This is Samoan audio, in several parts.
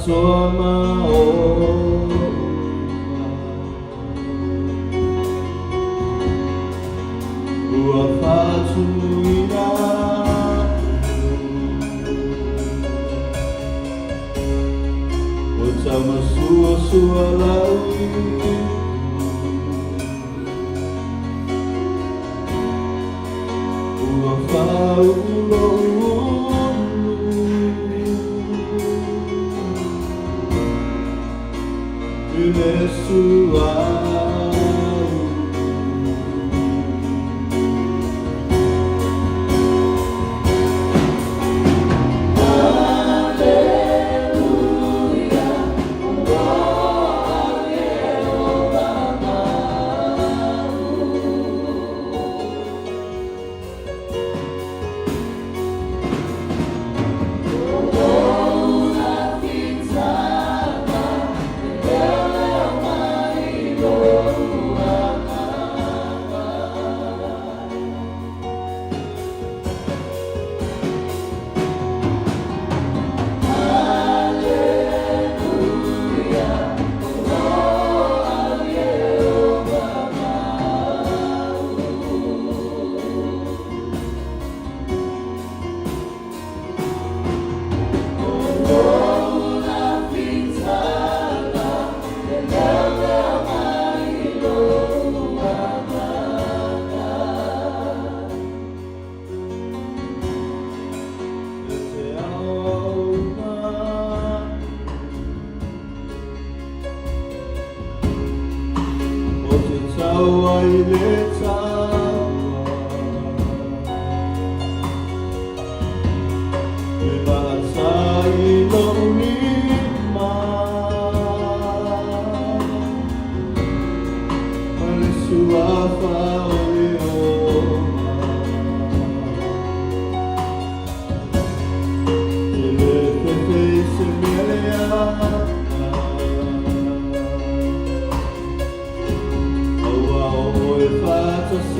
atoa ma ou lima. Ua faatumuina Ua taumasuasua lau ipu. Ua faauu lou ulu i le suauu. E te aoaoina o te taua i le taua, e maatai i lou lima ma le suafa o Ieova. E le fefe i se mea leaga, aua o oe faatasi.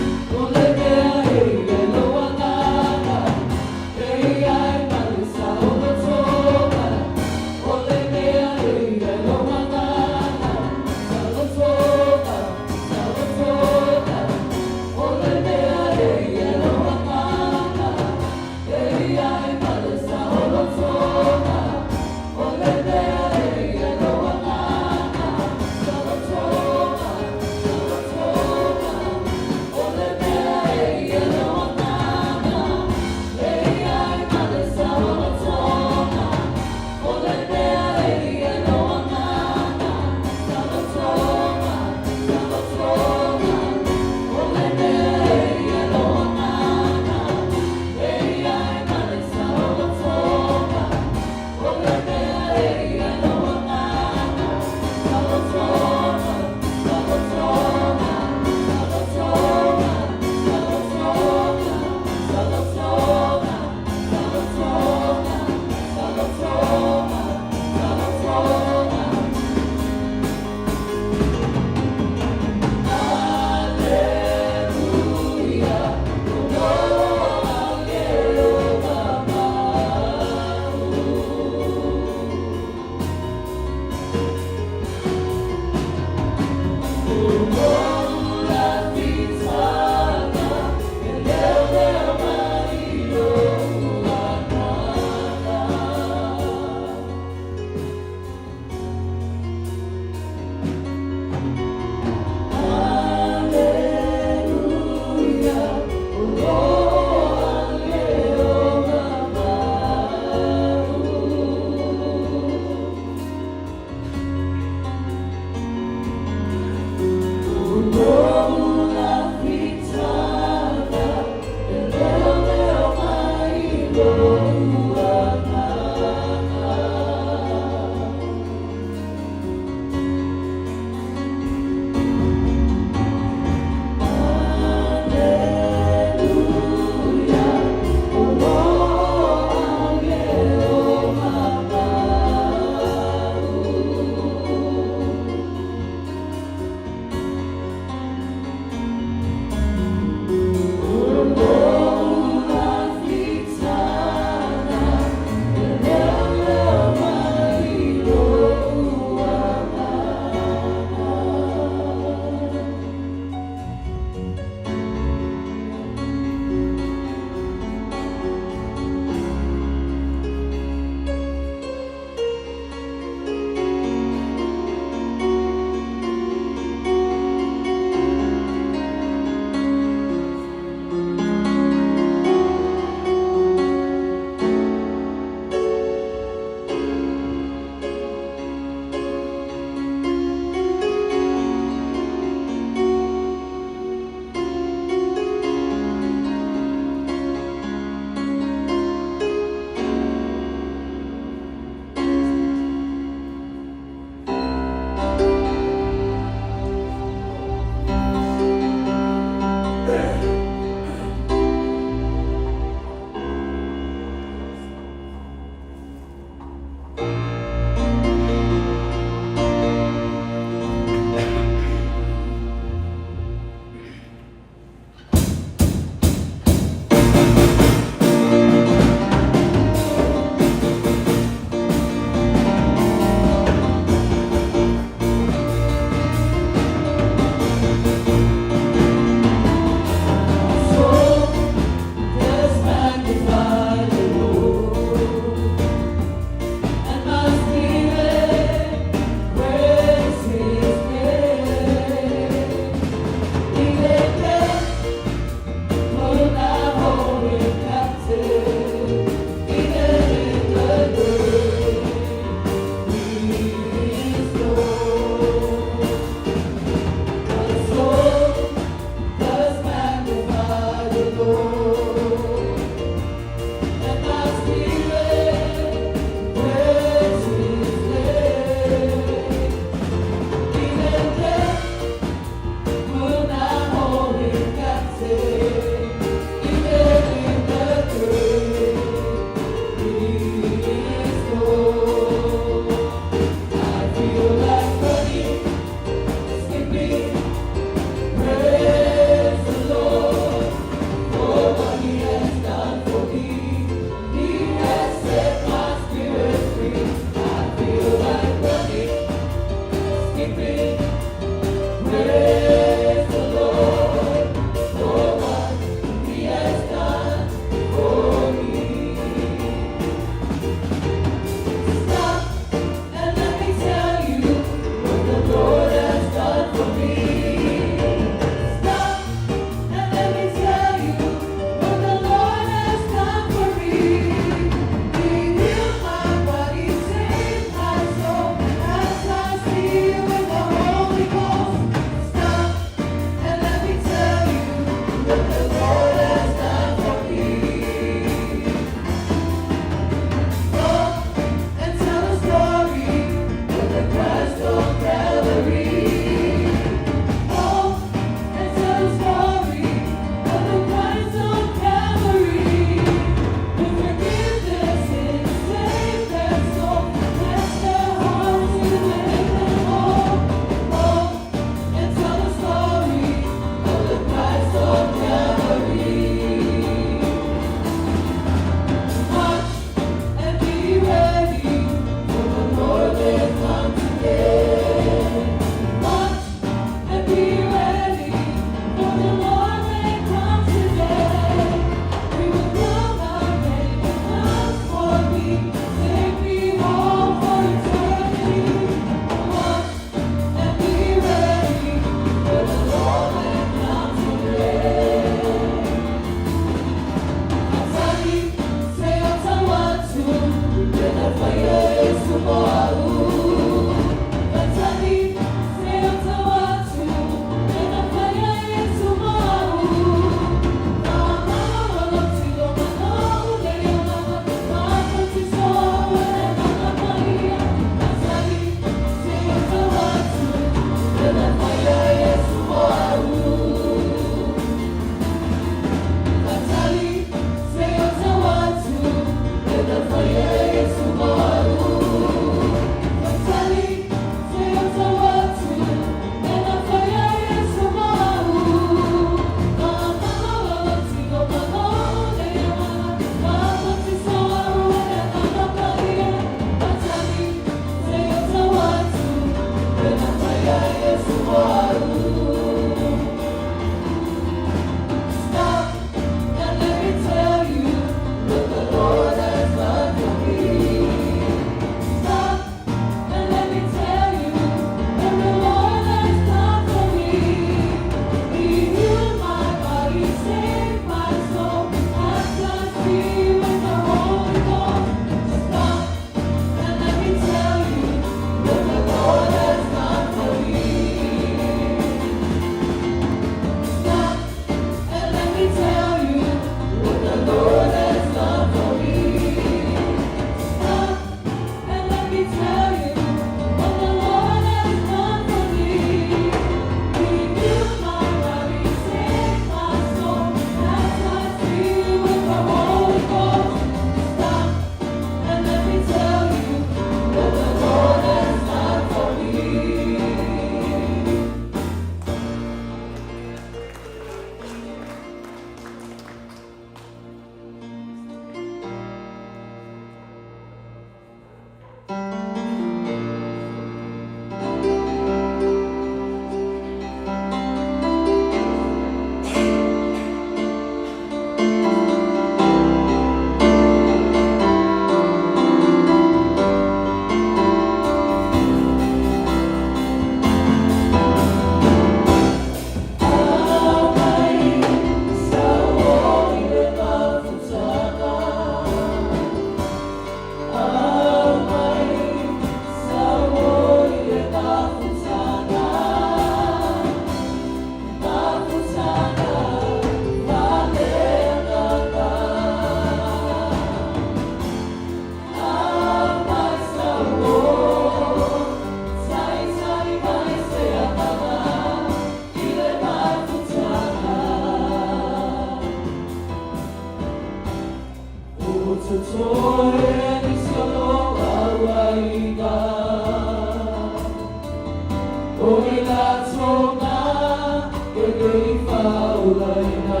faolaina.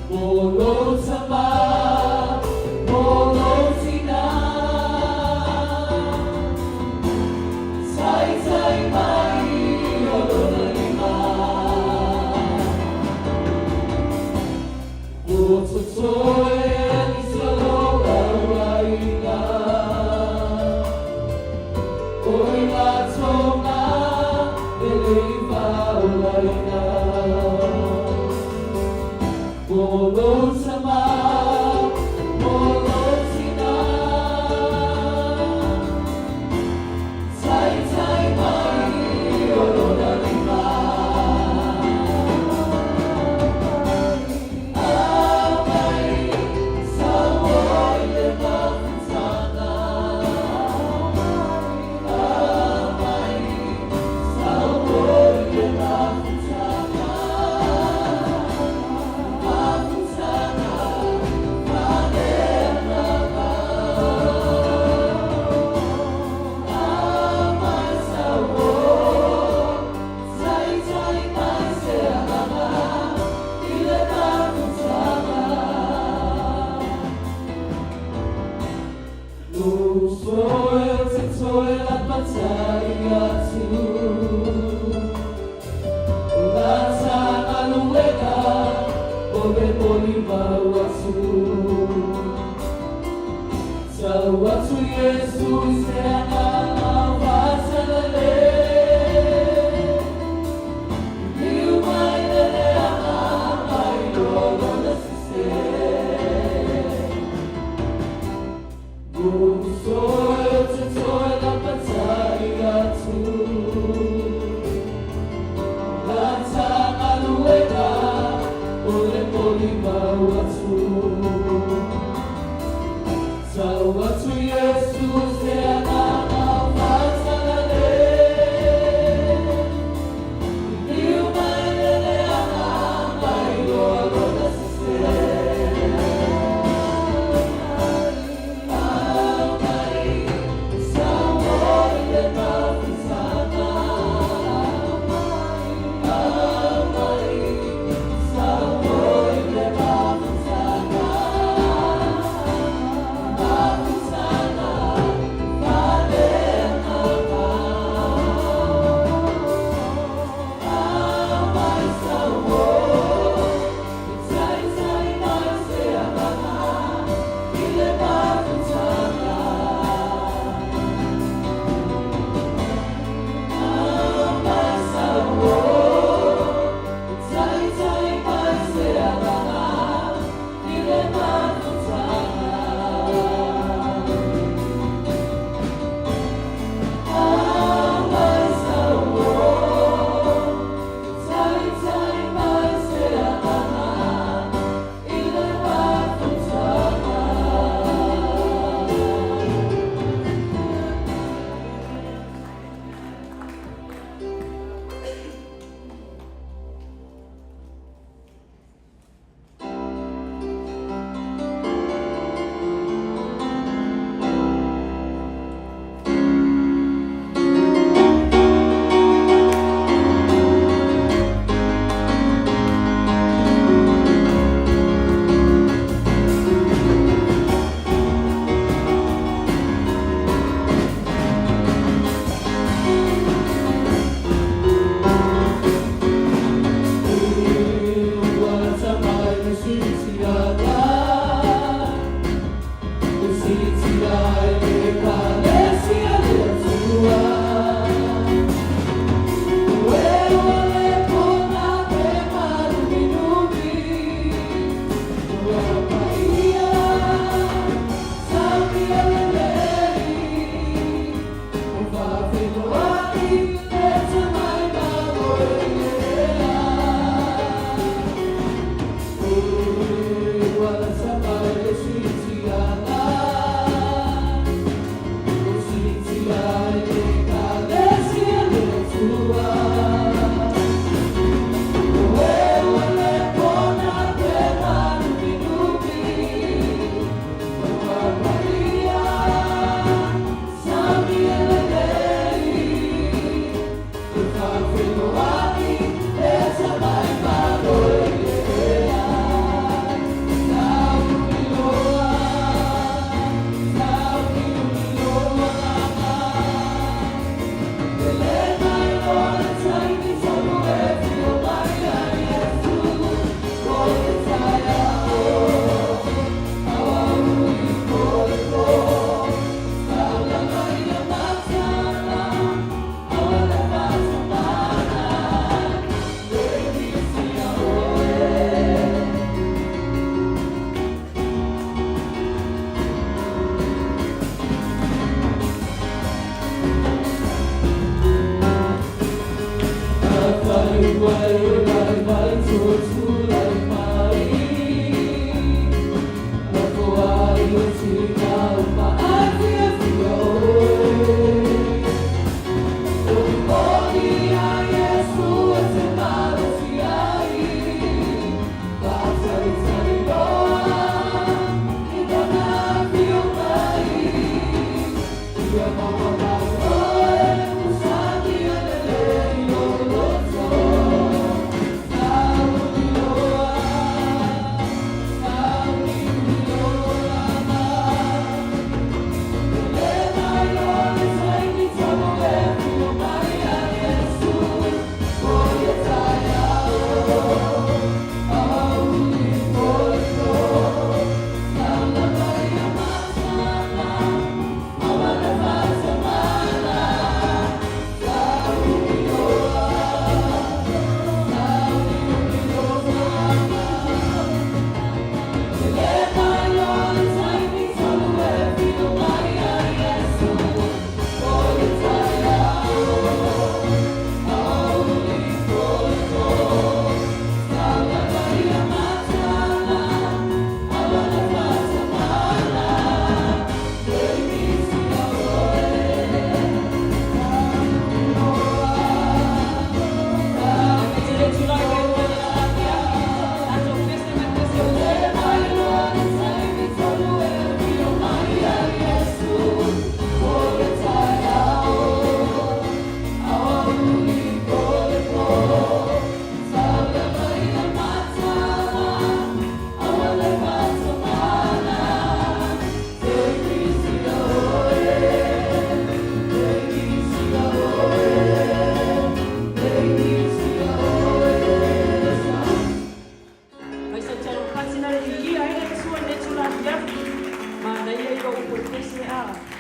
Mo lou tama, mo lou tina, taitai mai o lona lima. Ua totoe nisi o lou auaiga, o i latou na e le i faolaina. Mo lou tama, mo lou tina, taitai mai o lona lima. Aumai sauo i le mafutaga. Aumai sauo i le mafutaga. Mafutaga faale-Agaga. Aumai sauo, taitai mai se Agaga i le mafutaga. Lou soe o te toe lapatai atu, o lata galuega o le molimau atu. Tau atu Iesu i se agaga faasalalē, liliu mai le leaga ma iloa lona sesē. Lou soe o te toe lapatai atu, lata galuega o le molimau atu.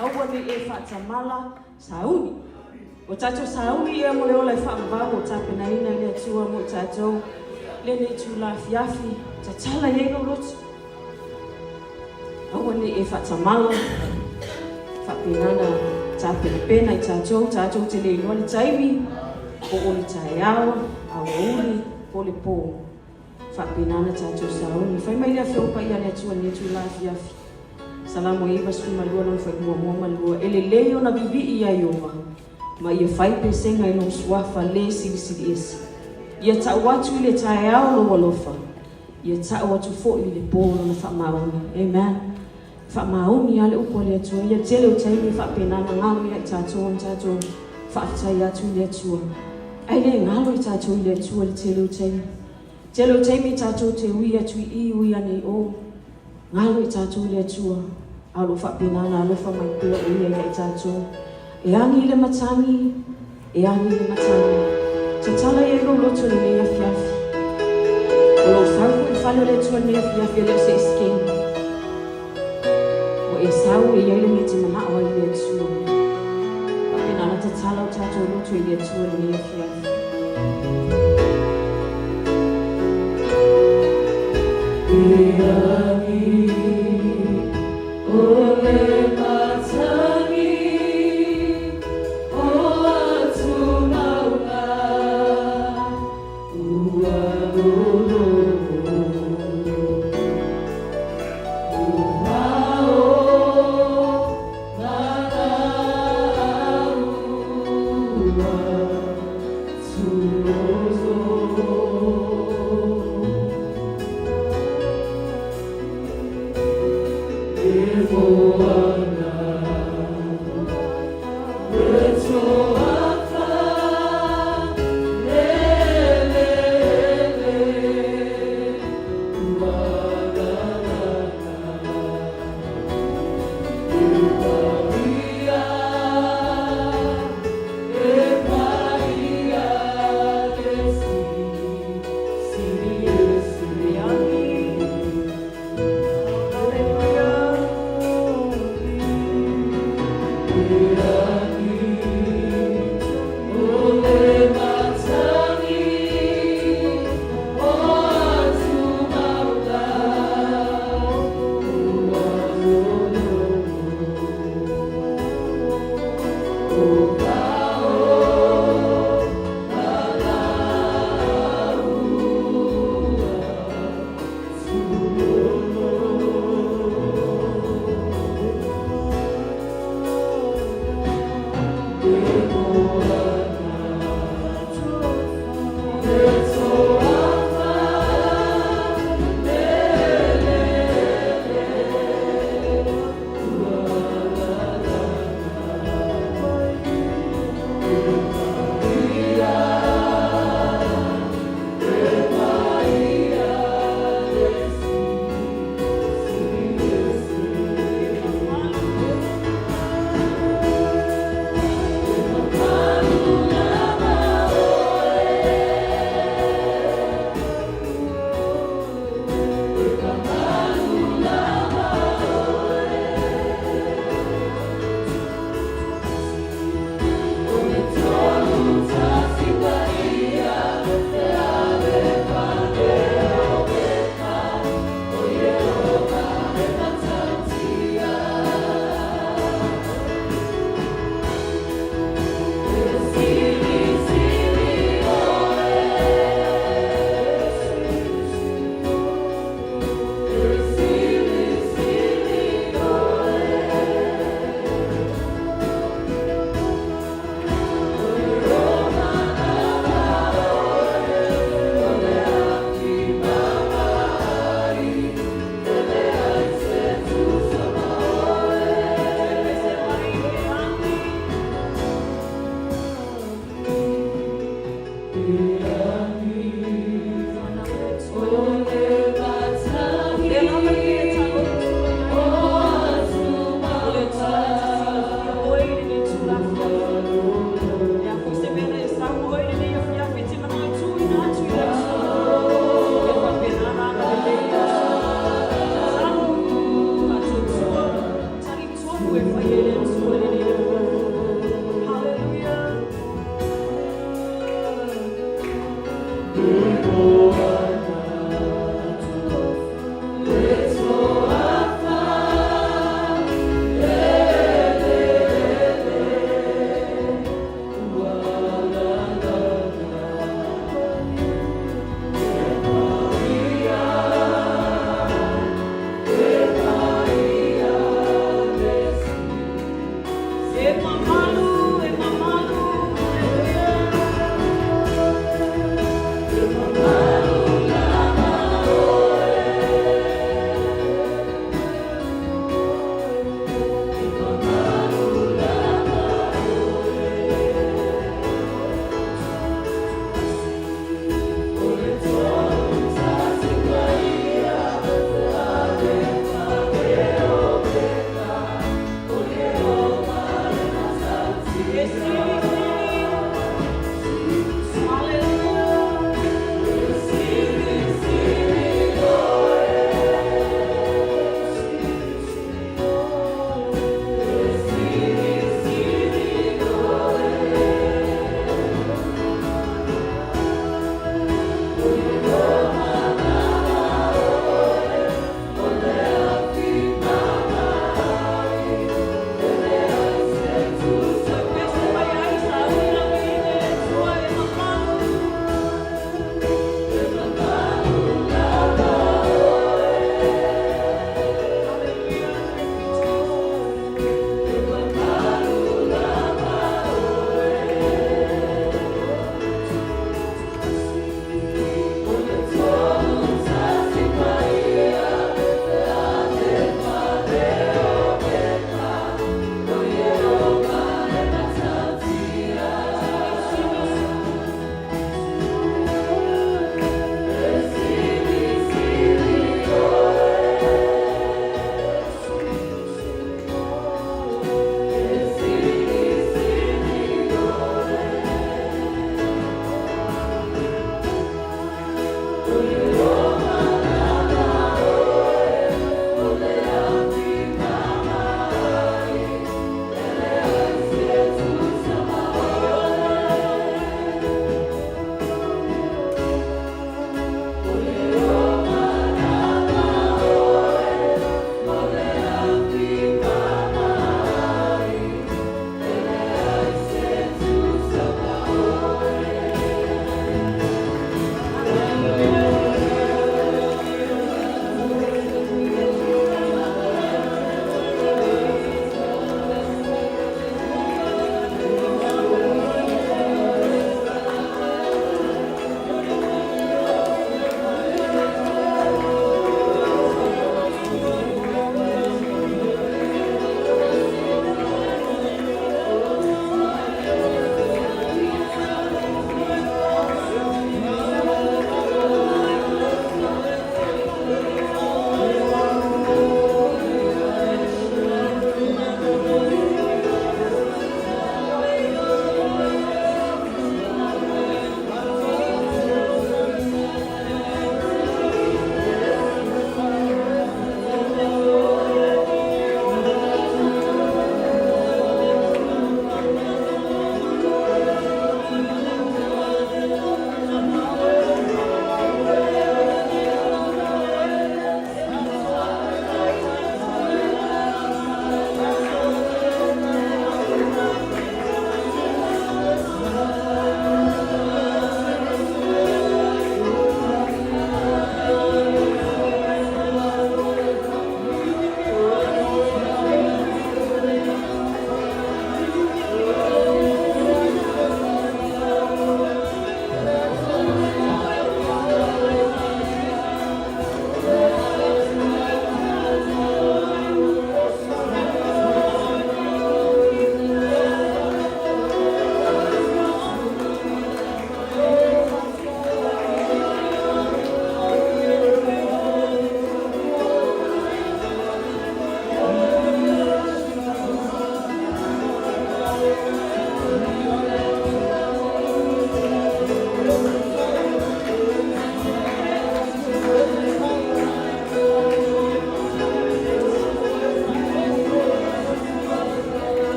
Aua ne i e faatamala, sauni. O tatou sauni ea mo le ola e faavavau ua tapenaina e le Atua mo i tatou lenei itula afiafi. Tatala i ai lou loto. Aua ne i e faatamala, faapena ona tapenapena i tatou, tatou te le iloa le taimi, po o le taeao, aoauli, po o le po. Faapena ona tatou sauni. Fai mai le Afioga Paia a le Atua i lenei itula afiafi. Salamo 92 lona fuaiupu muamua ma le lua, E lelei ona vivii ia Ieova, ma ia fai pesega i lou suafa le Silisili Ese. Ia tau atu i le taeao lou alofa, ia tau atu foi i le po lona faamaoni. Amen. Faamaoni lava le upu a le Atua. Ia tele o taimi e faapena ona galo ia i tatou ona tatou faafetai atu i le Atua. Ae le galo i tatou i le Atua i le tele o taimi. Tele o taimi tatou te ui atu i i, ui ane i o. Galo i tatou i le Atua, a o lo o faapena ona alofa mai pea o Ia ia i tatou. E agi le matagi, e agi le matagi. Tatala i ai lou loto i lenei afiafi. O lou sau foi i le fale o le Atua i lenei afiafi e le o se esekeni. Ua e sau e i ai le mea e te manao ai i le Atua. Faapena ona tatala o tatou loto i le Atua i lenei afiafi. E agi o le matagi o atumauga ua loloto ua o malaau ua tuoto. E moana le toafa lelele ua lalana e paia e paia le Silisili Ese. E agi. Hallelujah. E agi o le matagi o atumauga ua loloto o pao malaau ua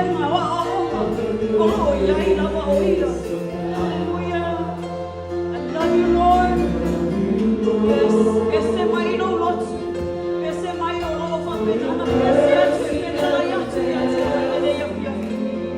faiga o aoaoga, o lo o i ai lava o Ia. Hallelujah. I love you, Lord. Yes. Ese mai lou lotu. Ese mai o lo o faapena ona pese atu e fetalai atu ia te oe i lenei afiafi.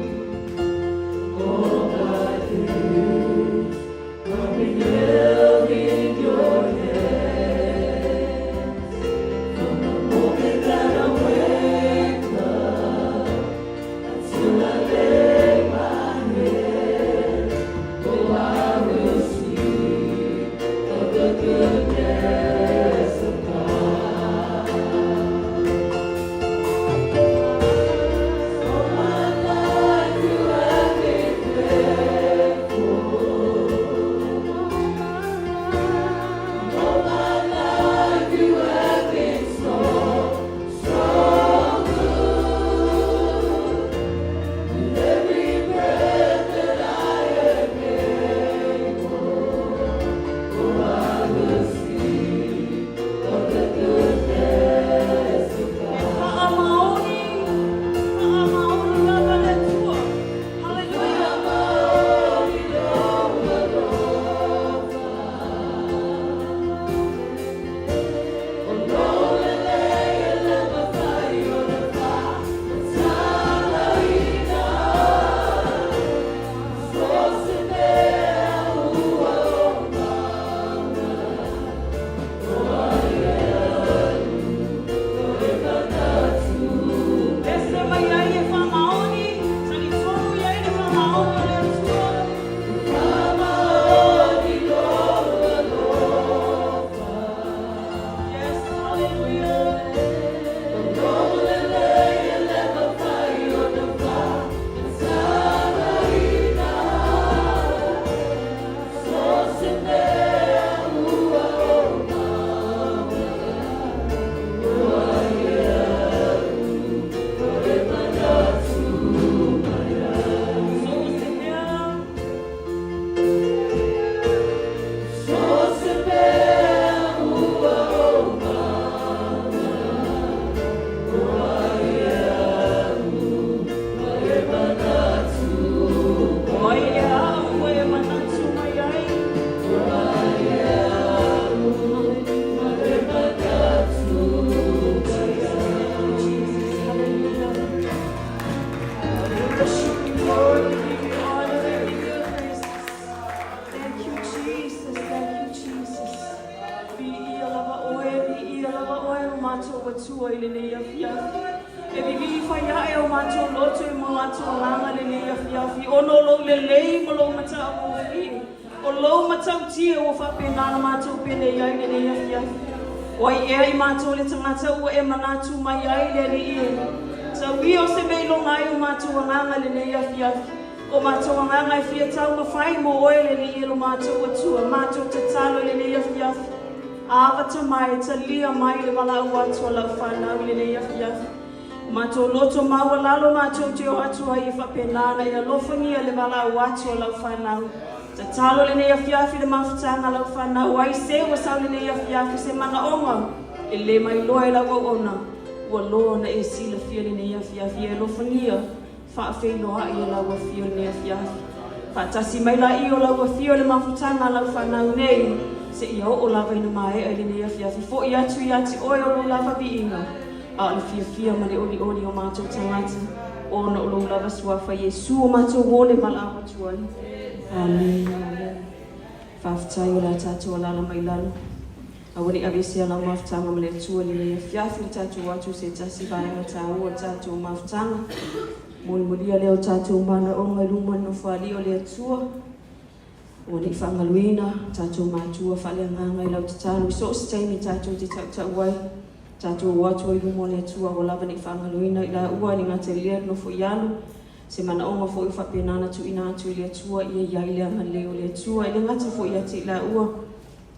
E faamaoni, faamaoni lava le Atua. Hallelujah. Ese mai ai e faamaoni, talitonu i ai le faamaoni o le Atua. Yes, hallelujah. So se mea, o ai ea au ua e manatu mai ai. Thank you, Jesus. Hallelujah. We worship you, Lord. We give you honor and we give you praise. Thank you, Jesus. Thank you, Jesus. Viia lava oe, viia lava oe o matou Atua i lenei afiafi. E vivii fai ae o matou loto i ma latou agaga i lenei afiafi, ona o lou lelei ma lou matagofie. O lou matautia ua faapena ona matou penei ai i lenei afiafi. O ai ea i matou le tagata ua e manatu mai ai le Alii e? Tau ia o se mea i loga ai o matou agaga i lenei afiafi. O matou agaga e fia taumafai mo oe le Alii e lo matou Atua, matou tatalo i lenei afiafi. Avata mai, talia mai le valaau atu a lau fanau i lenei afiafi. O matou loto maualalo matou te o atu ai e faapena ona e alofagia le valaau atu a lau fanau. Tatalo lenei afiafi le mafutaga a lau fanau ai se ua sau lenei afiafi se manaoga e le mailoa e lau auauna ua loa ona e silafia lenei afiafi e alofagia faafeiloai e lau afio lenei afiafi. Faatasi mai laia o lau afio i le mafutaga a lau fanau nei seia oo lava ina maea i lenei afiafi fo'i atu ia te oe o lou lava viiga a o le fiafia ma le olioli o matou tagata ona o lou lava suafa Iesu o matou o le valaau atu ai. Amene. Amene. Faafetai o le a tatou alaala mai lalo. Aua ne i aveesea lau mafutaga ma le Atua i lenei afiafi le tatou atu i se tasi vaega taua o le tatou mafutaga. Molimoli lea o tatou manaoga i luma o le Nofoalii o le Atua. Ua ne i faagaloina tatou matua faaleagaga i lau tatalo i so o se taimi tatou te tautau ai. Tatou o atu ai i luma o le Atua aua lava ne i faagaloina i laua le gata i lea le nofo i alo. Se manaoga foi ua faapena ona tuuina atu i le Atua ia i ai le agalelei o le Atua e le gata foi ia te i laua,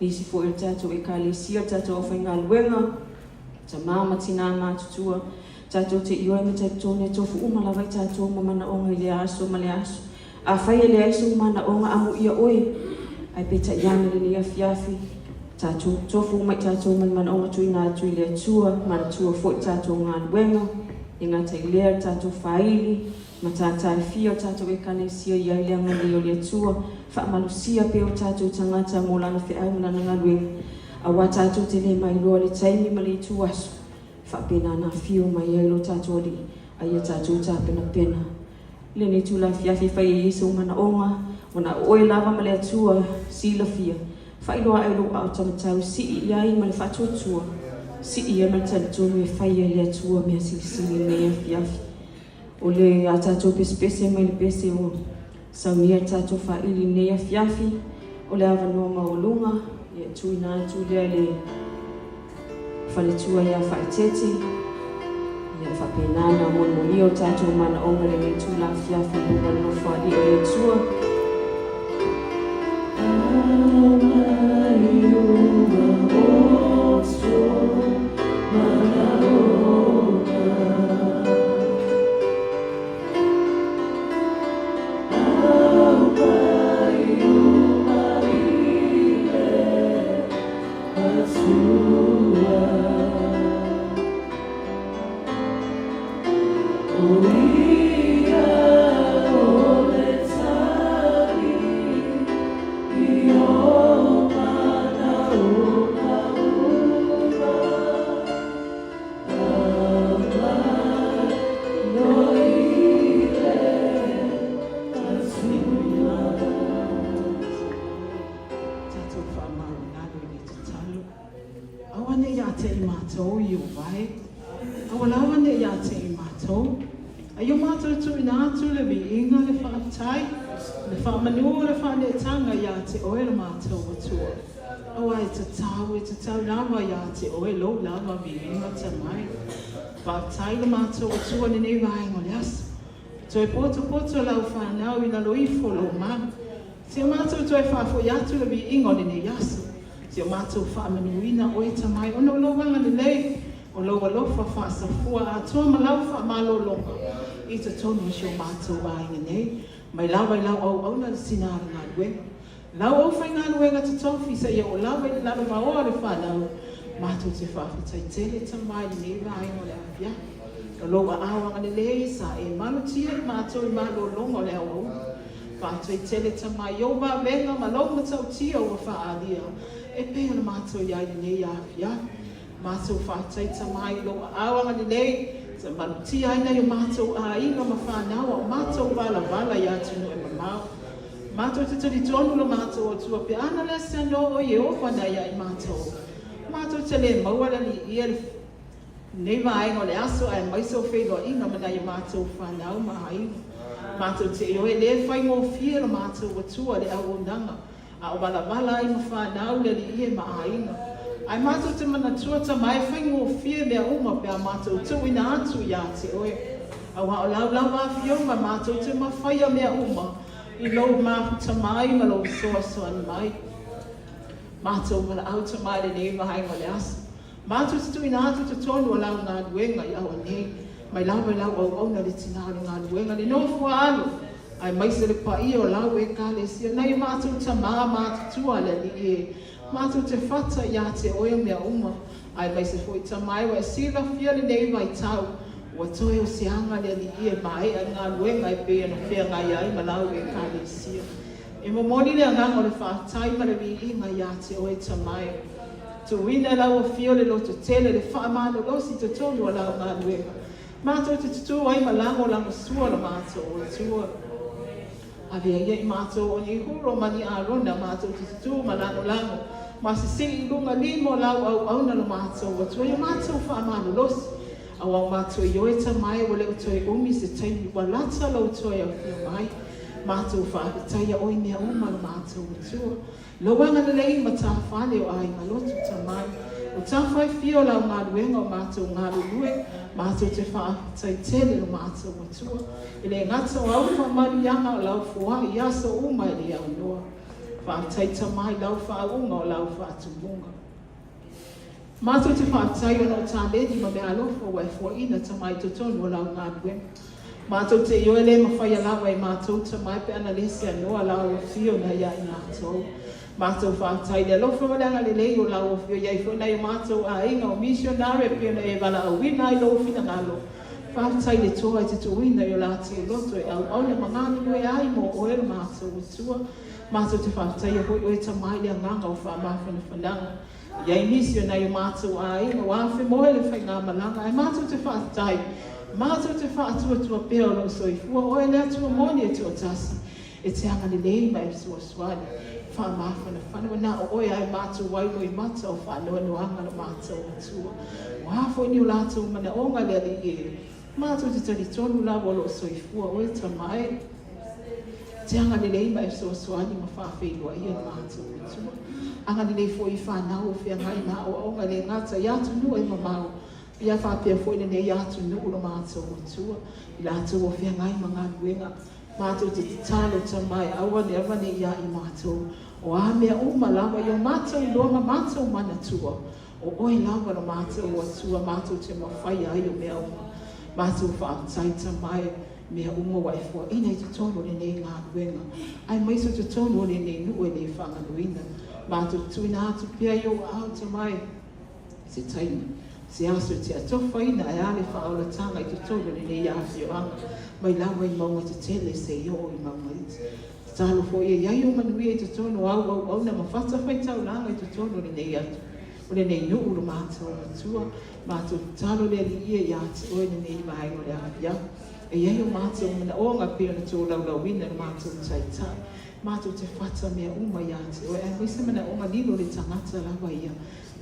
nisi foi o le tatou Ekalesia, le tatou aufaigaluega, tama ma tinā matutua, tatou te ioe ma talitonu e tofu uma lava i tatou ma manaoga i lea aso ma lea aso. Afai e leai sou manaoga, amuia oe, ae peitai ane lenei afiafi, tatou tofu uma i tatou ma le manaoga tuuina atu i le Atua, manatua foi le tatou galuega. E gata i lea le tatou faaili, matata e fia o tatou Ekalesia i ai le agalelei o le Atua, faamalosia pea o tatou tagata mo Lana feau ma Lana galuega, aua tatou te le mailoa le taimi ma le ituaso e faapena ona afio mai ai lo tatou Alii, a ia tatou tapenapena. I lenei itula afiafi e fai ai i ai sou manaoga, ua na o oe lava ma le Atua silafia, faailoa ae lou aao taumatau, sii i ai ma le faatuatua, sii i ai ma le talitonu e fai e le Atua mea silisili i lenei afiafi. O le a tatou pesepese mai le pese ua saunia le tatou faili i lenei afiafi, o le avanoa maualuga e tuuina atu lea i le faletua ia Faaeteete, ia faapena ona molimolio o tatou manaoga i lenei itula afiafi i luma o le Nofoalii o le Atua. Tatou faamaualalo i le tatalo. Aua ne i ia te i matou Ieova e, aua lava ne i ia te i matou, a ia matou tuuina atu le viiga, le faafetai, le faamanu, le faaneetaga ia te Oe lo matou Atua, aua e tatau, e tatau lava ia te Oe lou lava viiga tamai. Faafetai lo matou Atua i lenei vaega o le aso. Toe potopoto lau fanau i lalo ifo o lou malu. Si o matou toe faafoi atu le viiga o lenei aso. Si o matou faamanuina oe tamai ona o lou agalelei, o lou alofa faasafua atoa ma lau faamalologa i totonu o si o matou aiga nei, mai lava i lau auauna le sina o le galuega, lau aufaigaluega totofi seia oo lava i le lalovaoa o le fanau. Matou te faafetai tele tamai i lenei vaega o le afiafi. O lou aao agalelei sa e malutia i matou i malologa o le aoauli. Faafetai tele tama i ou vavega ma lou matautia ua faaalia e pei ona matou i ai i lenei afiafi. Matou faafetai tama i lou aao agalelei sa malutia ai nai o matou aiga ma fanau a o matou valavala i atunuu e mamao. Matou te talitonu lo matou Atua pe ana le se no o Ieova nai ai matou. Matou te le maua le alii le Lenei vaega o le aso aemaise o feiloaiga ma nai a matou fanau ma aiga. Matou te ioe le faigofie lo matou Atua le auaunaga a o valavala ai ma fanau le Alii e ma aiga. Ae matou te manatua tama e faigofie mea uma pe a matou tuuina atu ia te Oe. Aua o lau lava afioga matou te mafaia mea uma i lou mafuta mai ma lou fesoasoani mai. Matou valaau tama i lenei vaega o le aso. Matou te tuuina atu i totonu o lau galuega i aua nei, mai lava i lau auauna le tina o le galuega, le nofo a alo, aemaise le paia o lau Ekalesia, nai o matou tamā matutua a le Alii e, matou te fata ia te Oe o mea uma, aemaise foi tama e ua e silafia lenei vaitau, ua toe o se aga le Alii e maea le galuega e pei ona feagai ai ma lau Ekalesia. E momoli le agaga o le faafetai ma le viiga ia te Oe tama e. Tuuina e lau Afio le lototele, le faamalolosi i totonu o lau galuega. Matou te tutū ai ma lagolagosua lo matou Atua. Avea ia i matou o ni Huro ma ni Arona, matou te tutū ma lagolago, ma sisii i luga lima o lau auauna lo matou Atua, ia matou faamalolosi. Aua o matou ioe tamae ua le o toe umi se taimi ua lata lou toe afio mai. Matou faafetaia oe i mea uma lo matou Atua. Lou agalelei ma tafale o aiga lotu tamai. O tafa e fia o lau galuega o matou galulue, matou te faafetai tele lo matou Atua. E le gata o au faamanuiaga o lau foai i aso uma e le aunoa. Faafetai tamai lau faauuga o lau faatumuga. Matou te faafetai ona o taleni ma meaalofa ua e fuaina tamai i totonu o lau galuega. Matou te ioe le mafaia lava e matou tamai pe ana le seanoa lau afio nai a i matou. Matou faafetai i le alofa ma le agalelei o lau afio i ai foi nai o matou aiga o misionare e pei ona e valaauina ai lou finagalo. Faafetai i le Atua i te tuuina i o latou loto e auauna ma galulue ai mo Oe lo matou Atua. Matou te faafetaia foi Oe Tama i le agaga o faamafanafanaga. E i ai nisi o nai o matou aiga ua afemoe le faigamalaga, ae matou te faafetai, matou te faatuatua pea o lo o soifua Oe le Atua moni e toatasi, e te agalelei ma e fesoasoani. Faamafanafana, ua na o Oe lava e matou ai loimata o faanoanoaga lo matou Atua. O a foi ni o latou manaoga le Alii e, matou te talitonu lava o lo o soifua Oe Tama e te agalelei ma e fesoasoani ma faafeiloaia lo matou Atua. Agalelei foi i fanau o feagai ma aoaoga e le gata i atunuu e mamao, ia faapea foi lenei atunuu lo matou Atua, i latou o feagai ma galuega. Matou te tatalo Tama e aua ne aua ne i ia i matou, o a mea uma lava i o matou iloa ma matou manatua, o Oe lava lo matou Atua matou te mafaia ai o mea uma. Matou faafetai Tama e mea uma ua e foaina i totonu o lenei galuega, aemaise o totonu o lenei nuu e le faagaloina. Matou te tuuina atu pea i Ou aao Tama e se taimi, se aso e te atofaina ae a le faaolataga i totonu o lenei afioaga, mai lava i mauga tetele seia oo i mauga iti. Tatalo foi e i ai ou manuia i totonu o au auauna ma fatafaitaulaga i totonu o lenei atu, o lenei nuu lo matou Atua. Matou tatalo le Alii e ia te Oe lenei vaega o le afiafi. E i ai o matou manaoga pei ona tolaulauina e lo matou Taitai. Matou te fata mea uma ia te Oe, aemaise manaoga lilo le tagata lava ia.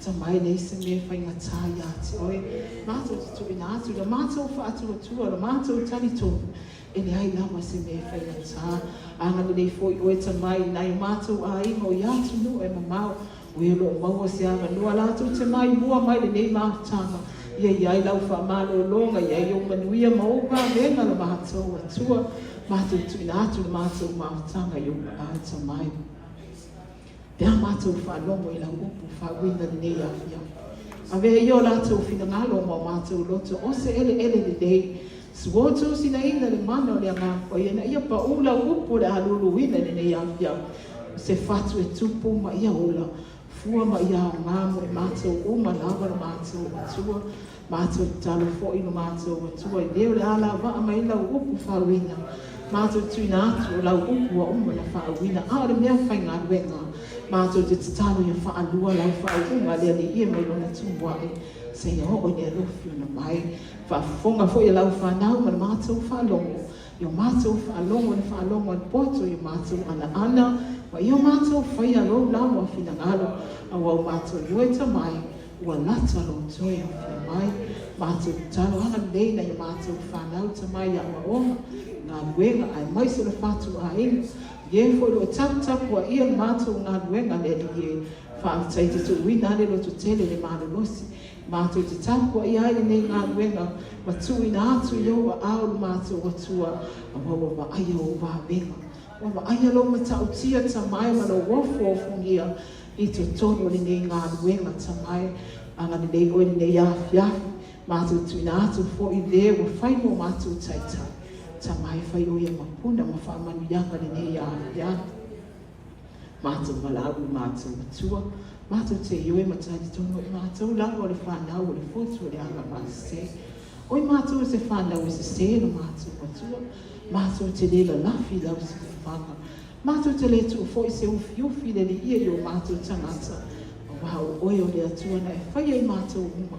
Tama e leai se mea e faigata ia te Oe. Matou te tuuina atu la matou faatuatua, la matou talitonu, e leai lava se mea e faigata. Agalelei foi Oe Tama i nai o matou aiga o i atunuu e mamao, o e o lo o maua se avanoa latou te mai mua mai lenei mafutaga, ia i ai lau faamalologa, ia i ai ou manuia ma ou vavega la matou Atua. Matou tuuina atu la matou mafutaga i ou aao Tama e. Pe a matou faalogo i lau upu faauiga lenei afiafi. Avea ia o latou finagalo ma o matou loto o se eleele lelei. Suotu sinaina le mana o le Agaga Paia ina ia paʻu lau upu o le a luluina i lenei afiafi. O se fatu e tupu ma ia ola, fua ma ia aoga mo i matou uma lava lo matou Atua. Matou tatalo foi lo matou Atua i le o le a lavaa mai lau upu faauiina. Matou tuuina atu o lau upu ua uma ona faauiina, a o le mea faigaluega. Matou te tatalo ia faalua lau faauuga le Alii e mai lona tumuaʻe seia oo i le alofi ona mai. Faafofoga foi e lau fanau ma le matou faalogo i o matou faalogo i le faalogo a le poto i o matou anaana ma i o matou faia lou lava finagalo aua o matou ioe tamai Ua lata lou toe afio mai. Matou tatalo agalelei nai a matou fanau tamai i aoaoga, galuega aemaise o le fatuaiga. Ie foi lo o taputapuaia le matou galuega le Alii e. Faafetai te tuuina ale loto tele le malolosi. Matou te tapuaia ai lenei galuega ma tuuina atu i ou aao lo matou Atua aua ua vaaia ou vavega. Ua vaaia lou matautia tamai ma lou ofoofogia i totonu o lenei galuega tamai. Agalelei Oe lenei afiafi, matou tuuina atu foi le ua fai mo matou taitai. Tamai fai Oe ia mapuna ma faamanuiaga lenei afiafi. Matou valaau i matou Atua, matou te ioe ma talitonu o i matou lava o le fanau o le fotu o le agavasese. O i matou o se fanau e sese lo matou Atua, matou te le lalafi i lau siufaga. Matou te le tuu foi se ufiufi i le liia i o matou tagata, aua o Oe o le Atua na e faia i matou uma,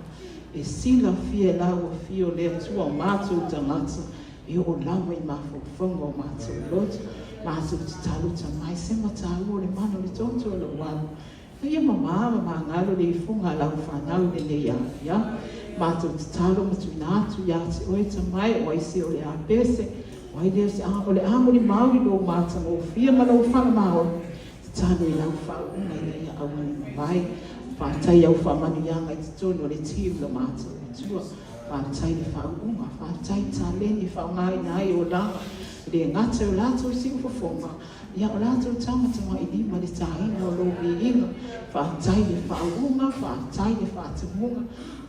e silafia e lau afio le Atua o matou tagata, e oo lava i mafaufauga o matou loto. Matou tatalo tamai se mataua o le mana o le toto o lou alu. Ia mamā ma magalo le ifoga a lau fanau i lenei afiafi. Matou tatalo ma tuuina atu ia te Oe tamai o ai se o le a pese, o ai lea o se a o le a molimau i lou matagofie ma lou faamaoni. Tatalo i lau faauuga ina ia aua ne i mavae. Faafetai i au faamanuiaga i totonu o le team lo matou Atua. Faafetai i le faauuga, faafetai i taleni e faaaogaina ai olaga, e le gata i o latou siufofoga, Ia o latou tama tamailima le taina o lou viiga. Faafetai le faauuga, faafetai le faatumuga,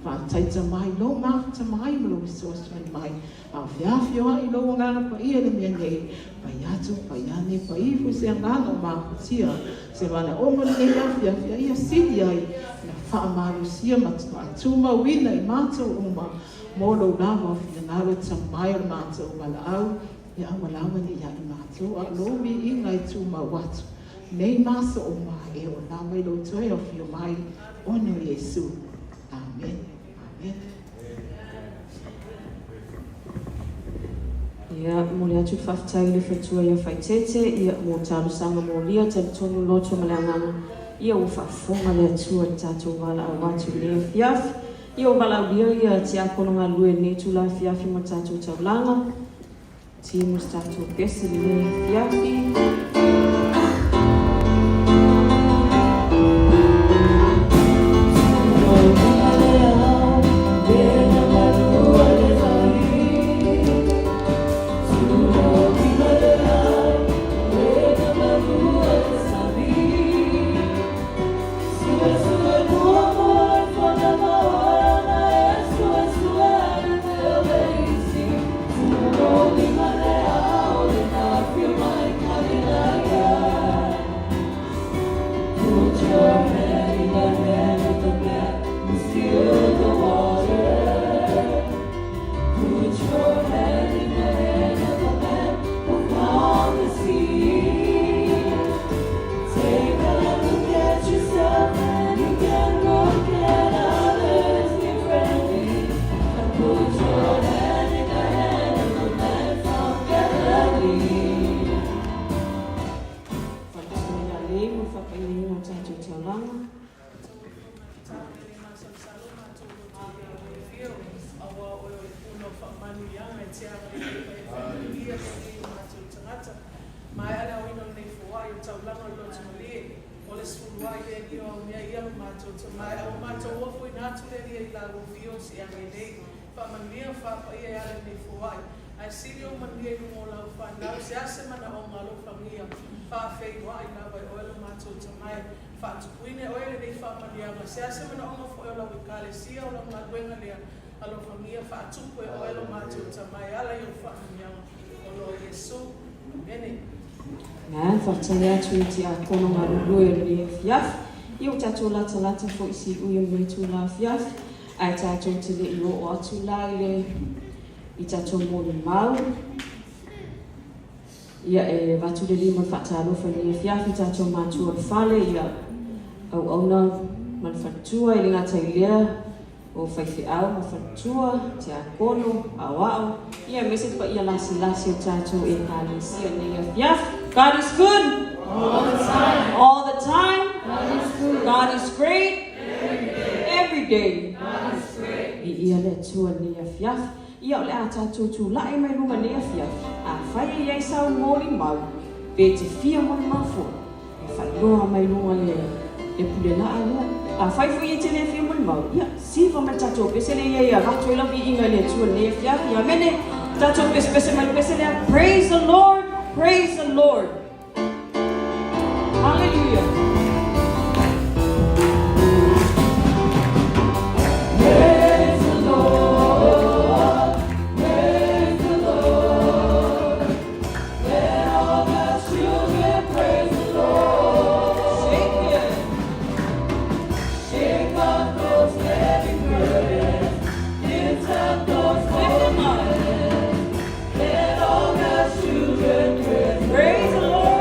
faafetai tama i lou mafuta mai ma lou fesoasoani mai. A o feafioai lou agaga paia i le mea nei, pai atu, pai ane, pai ifo i se agaga o mafutia, se manaoga o lenei afiafi a ia sili ai ona faamalosia ma faatumauina i matou uma. Mo lou lava finagalo tamae o le matou valaau, ia aua lava ne i ia i matou, a o lou viiga e tumau atu nei ma aso uma e oo lava i lou toe afio mai ona o Iesu. Amene. Amene. Ia, momoli atu le faafetai i le faletua ia Faitete, ia, mo talosaga molia, talitonu le loto ma le agaga, ia ua faafofoga le Atua i le tatou valaau atu i lenei afiafi. Ia ua valaaulia ia tiakono galulue i lenei itula afiafi mo le tatou taulaga. Ti mo se tatou pese i lenei afiafi. Faletua ia lei mo le faapaiaina o tatou taulaga. Amen. Faafetai atu i tiakono galulue o lenei afiafi. Ia ua tatou latalata foi i siui o lenei itula afiafi, ae tatou te le i oo atu la i le i tatou molimau. Ia e avatu le lima o le faatalofa i lenei afiafi i tatou matua o le fale, ia auauna ma le faletua, e le gata i lea, o faifeau ma faletua, tiakono, aoao, ia aemaise le paia lasilasi o tatou Ekalesia i lenei afiafi. God is good All the time. all the time. God is good. God is great Every day. every day. God is great. Viia le Atua i lenei afiafi. Ia o le a tatou tulai mai luga i lenei afiafi, afai e i ai sau molimau, pe te fia molimau foi, e faailoa mai luga le le pule laa lea. Afai foi e te le fia molimau, ia, siva mai le tatou pese lea i ai e avatu ai lau viiga i le Atua i lenei afiafi. Amene. Tatou pesepese mai le pese lea, Praise the Lord, praise the Lord. Hallelujah. Praise the Lord. Praise the Lord. Let all God's children praise the Lord. Shake it. Shake off those heavy burdens. Lift up those Lift them up. hands. Let all God's children praise the Praise the Lord.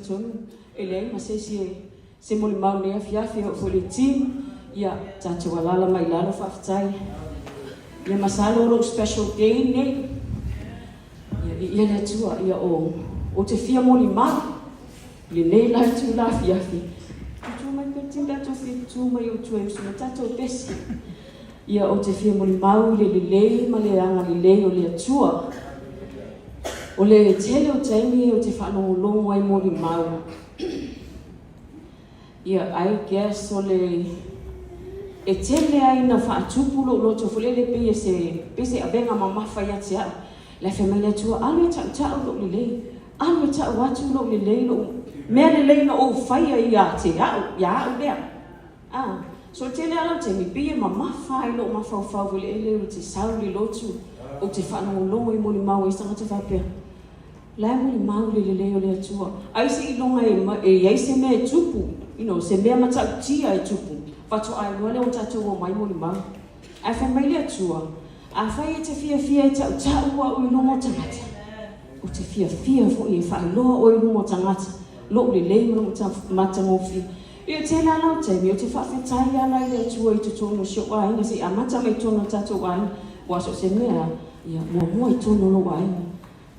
talitonu e leai ma se isi e se molimau i lenei afiafi e oo foi i le team, ia tatou alaala mai i lalo faafetai. Ia masalo o lou special day lenei. Ia viia le Atua, ia o ou te fia molimau i lenei la itula afiafi. Tutu mai pea le team pe a tou fia tutu mai ou tua e usu mai tatou pese. Ia ou te fia molimau i le lelei ma le agalelei o le Atua. O le tele o taimi ou te faalogologo ai i molimau. Ia, I guess o le e tele lava ina faatupu lou loto foi lele pei e se pei se avega mamafa ia te au. Le fai mai le Atua, alu e tautau lou lelei, alu e tau atu lou lelei, lou mea lelei na ou faia ia te au, ia au lea. Ah, so o le tele lava o taimi, pei e mamafa lava i lou mafaufau foi lele ou te sau i le lotu, ou te faalogologo i molimau a isi tagata faapea, La e molimau le lelei o le Atua. Ai seiloga e i ai se mea e tupu, you know, se mea matautia e tupu, faatoa iloa lea ua tatou omai molimau. Ae fai mai le Atua, Afai e te fiafia e tautau au i luma o tagata, ou te fiafia foi e faailoa oe i luma o tagata lou lelei ma lou matagofie. Ia tele lava lau taimi, ou te faafetai lava i le Atua i totonu o si ou aiga, se i amata mai i totonu o le tatou aiga, aua so o se mea lava, ia muamua i totonu o lou aiga.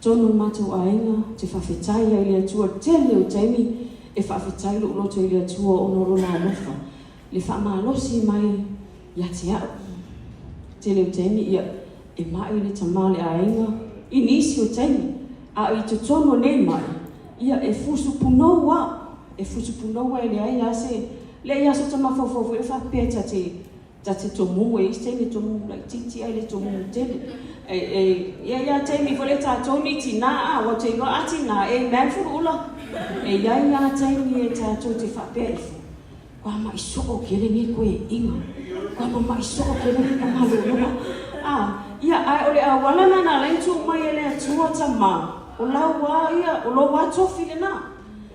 Totonu o le matou aiga, ou te faafetai ai i le Atua i le tele o taimi e faafetai lou loto i le Atua ona o Lona alofa, le faamalosi mai ia te au. Tele o taimi, ia, e mai le tama o le aiga i nisi o taimi, a i totonu o nei mai, ia, e fusu punou lava, e fusu punou lava e leai lava se, leai lava sota mafaufau foi lea faapea ta te Ta te tomumu, e i ai isi taimi e tomumu laitiiti ae le tomumu tele. E, e i ai lava taimi foi lea tatou ni tinā, a, ua te iloa a tinā, e man fuluula. E i ai lava taimi e tatou te faapea ifo, kua ma'i soo kele nei koe e iga, kua mama'i soo kele nei ka malologa. A, ia, ae o le auala lena na ala ai ona tuu mai e le Atua tamā, o lau lava ia, o lou lava tofi lena.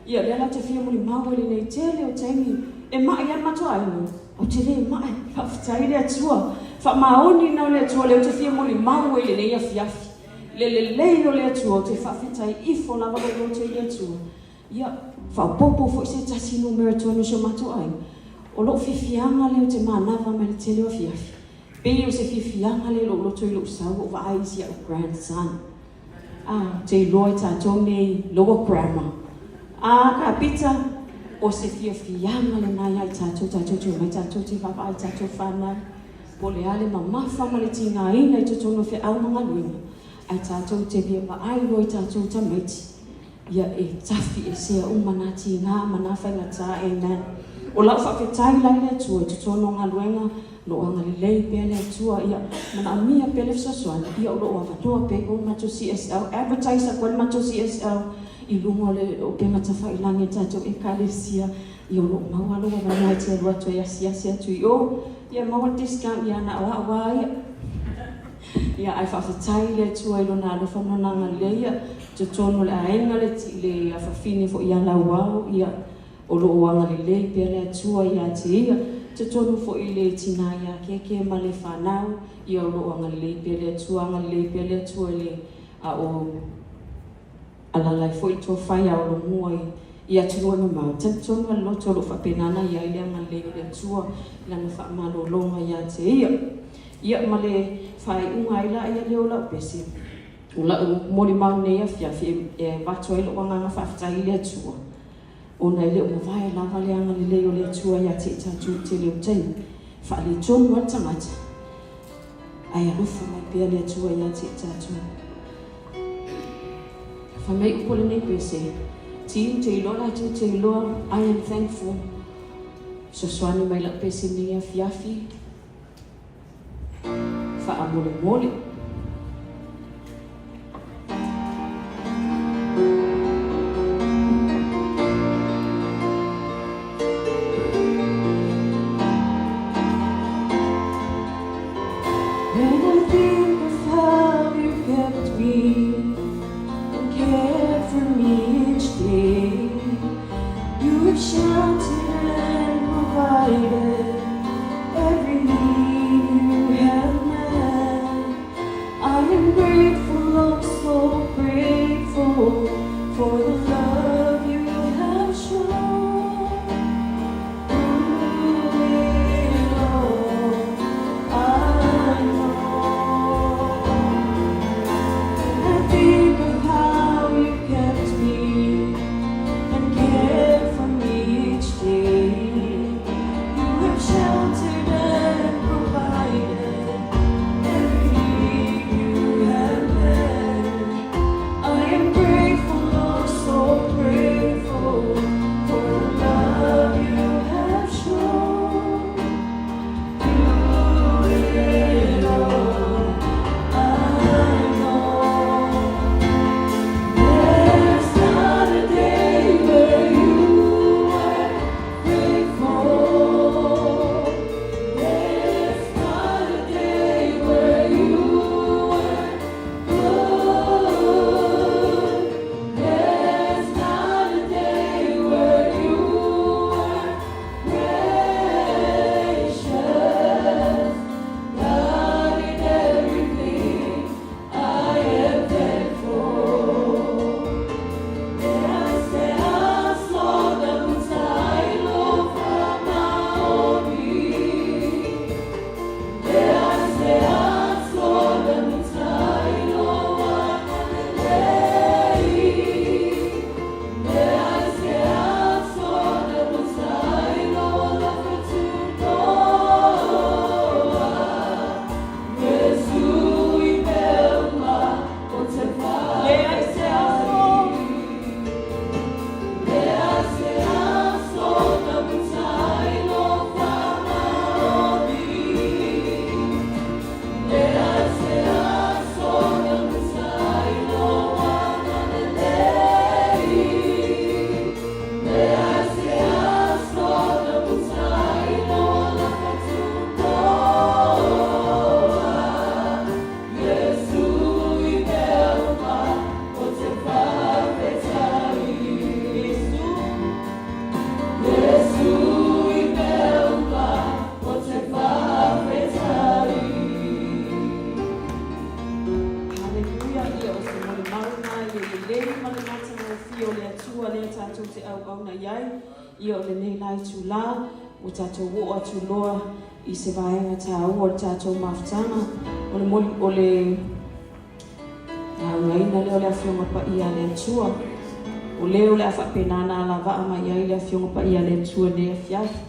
Ia, lea la ou te fia molimau ai i lenei tele o taimi e ma'i ai le matou aiga, ou te le ma'i, faafetai i le Atua. Faamaoni na o le Atua lea ou te fia molimau ai i lenei afiafi. Le lelei o le Atua, ou te faafetai ifo lava lou loto i le Atua. Ia, faaopoopo foi se tasi numera tonu o si o matou aiga. O lou fiafiaga lea ou te manava mai le tele o afiafi. Pei o se fiafiaga lea i lou loto i lou sau ou vaai i si au grandson. A, ou te iloa i tatou nei lower grammar. A, Kapita, o se fiafiaga lena ia i tatou, tatou te omai tatou te vaavaai i tatou fanau, po o le a le mamafa ma le tigaina i totonu o feau ma galuega, ae tatou te fia vaai loa i tatou tamaiti, ia e tafi esea uma na tiga ma na faigata. Amen. O lau faafetai la i le Atua i totonu o galuega, o lo o agalelei pea le Atua, ia manaomia pea le fesoasoani, ia o lo o avanoa pea i o le matou CSL, advertise atu ai le matou CSL i luga o le upega tafailagi a le tatou Ekalesia, ia o lo o maua lou avanoa e te alu atu ai e asiasi atu i o, ia maua le discount, ia na o au lava ia. Ia, ae faafetai i le Atua i Lona alofa ma Lona agalelei, ia, totonu o le aiga, le, le afafine foi ia Lauao, ia, o lo o agalelei pea le Atua ia te ia, totonu foi i le tina ia Keke ma le fanau, ia, o lo o agalelei pea le Atua, agalelei pea le Atua i le, a o alaala ai foi le tofa ia Holomua i, i atunuu e mamao. Talitonu lava le loto o lo o faapena ona i ai le agalelei o le Atua i Lana faamalologa ia te ia. Ia, ma le faaiuga ai laia lea o lau pese, o lau molimau i lenei afiafi e avatu ai lou agaga faafetai i le Atua, ona e le o mavae lava le agalelei o le Atua ia te i tatou i le tele o taimi. E faaletonu lava le tagata, ae alofa mai pea le Atua ia te i tatou. Fai mai upu o lenei pese, Team, te iloa latou te iloa, I am thankful. Fesoasoani mai lau pese i lenei afiafi. Faamolemole. When I think of how you kept me and cared for me each day, you have sheltered and provided every need you have met. I am grateful, oh so grateful for the love you have. te auauna i ai, ia o lenei la itulā, ua tatou oo atu loa i se vaega taua o le tatou mafutaga, o le moli, o le laugaina lea o le Afioga Paia a le Atua. O le o le a faapena ona alavaa mai ai le Afioga Paia a le Atua i lenei afiafi,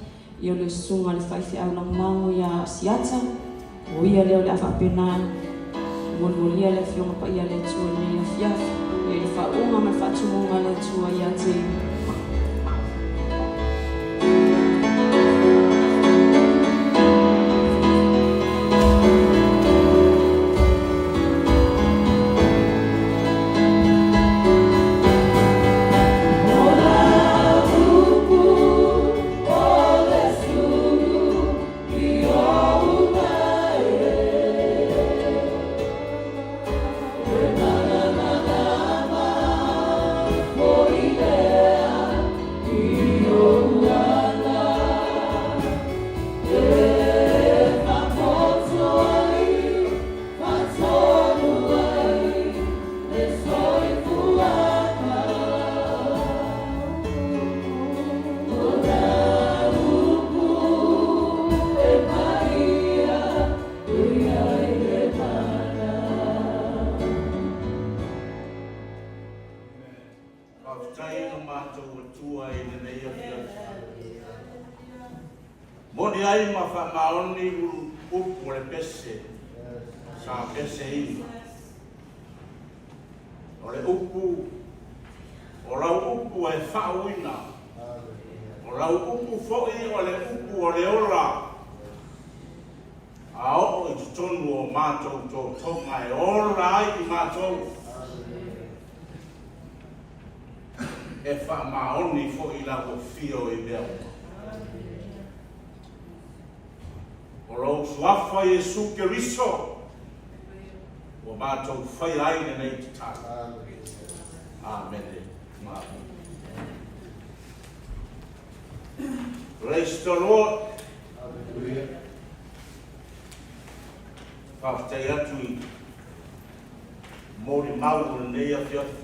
ia o le Susuga i le Faifeau Lagolago ia Asiata, o ia lea o le a faapena molimoli le Afioga Paia a le Atua i lenei afiafi. Ia i le faauuga ma le faatumuga a le Atua ia te ia. Faafetai lo matou Atua i lenei afiafi. Moni ai ma faamaoni upu o le pese sa peseina. O le upu, o lau upu e faauuina. O lau upu foi o le upu o le ola. A oo i totonu o matou totoga e ola ai i matou. E faamaoni foi lau afio i mea uma. O lou suafa Iesu Keriso ua matou faia ai lenei tatalo. Amene. Praise the Lord. Hallelujah. Faafetai atu i molimau o lenei afiafi.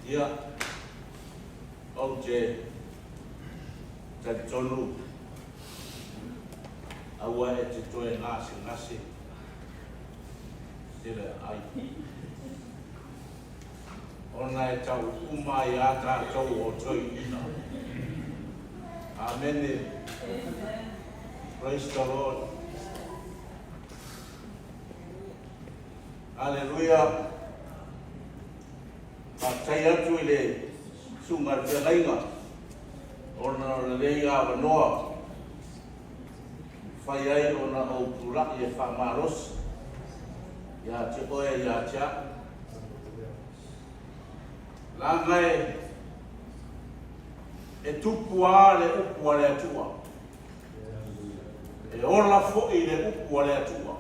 Ia, ou te talitonu aua e te toe gasegase tele ai. Ona e tau uma ai a tatou o toeaiina. Amene. Praise the Lord. Aleluia. Faafetai atu i le susuga i le feagaiga ona o lenei avanoa fai ai ona ou tulai e faamalosi ia te oe ia te au. Leaga e tupu lava le upu a le Atua. E ola foi le upu a le Atua.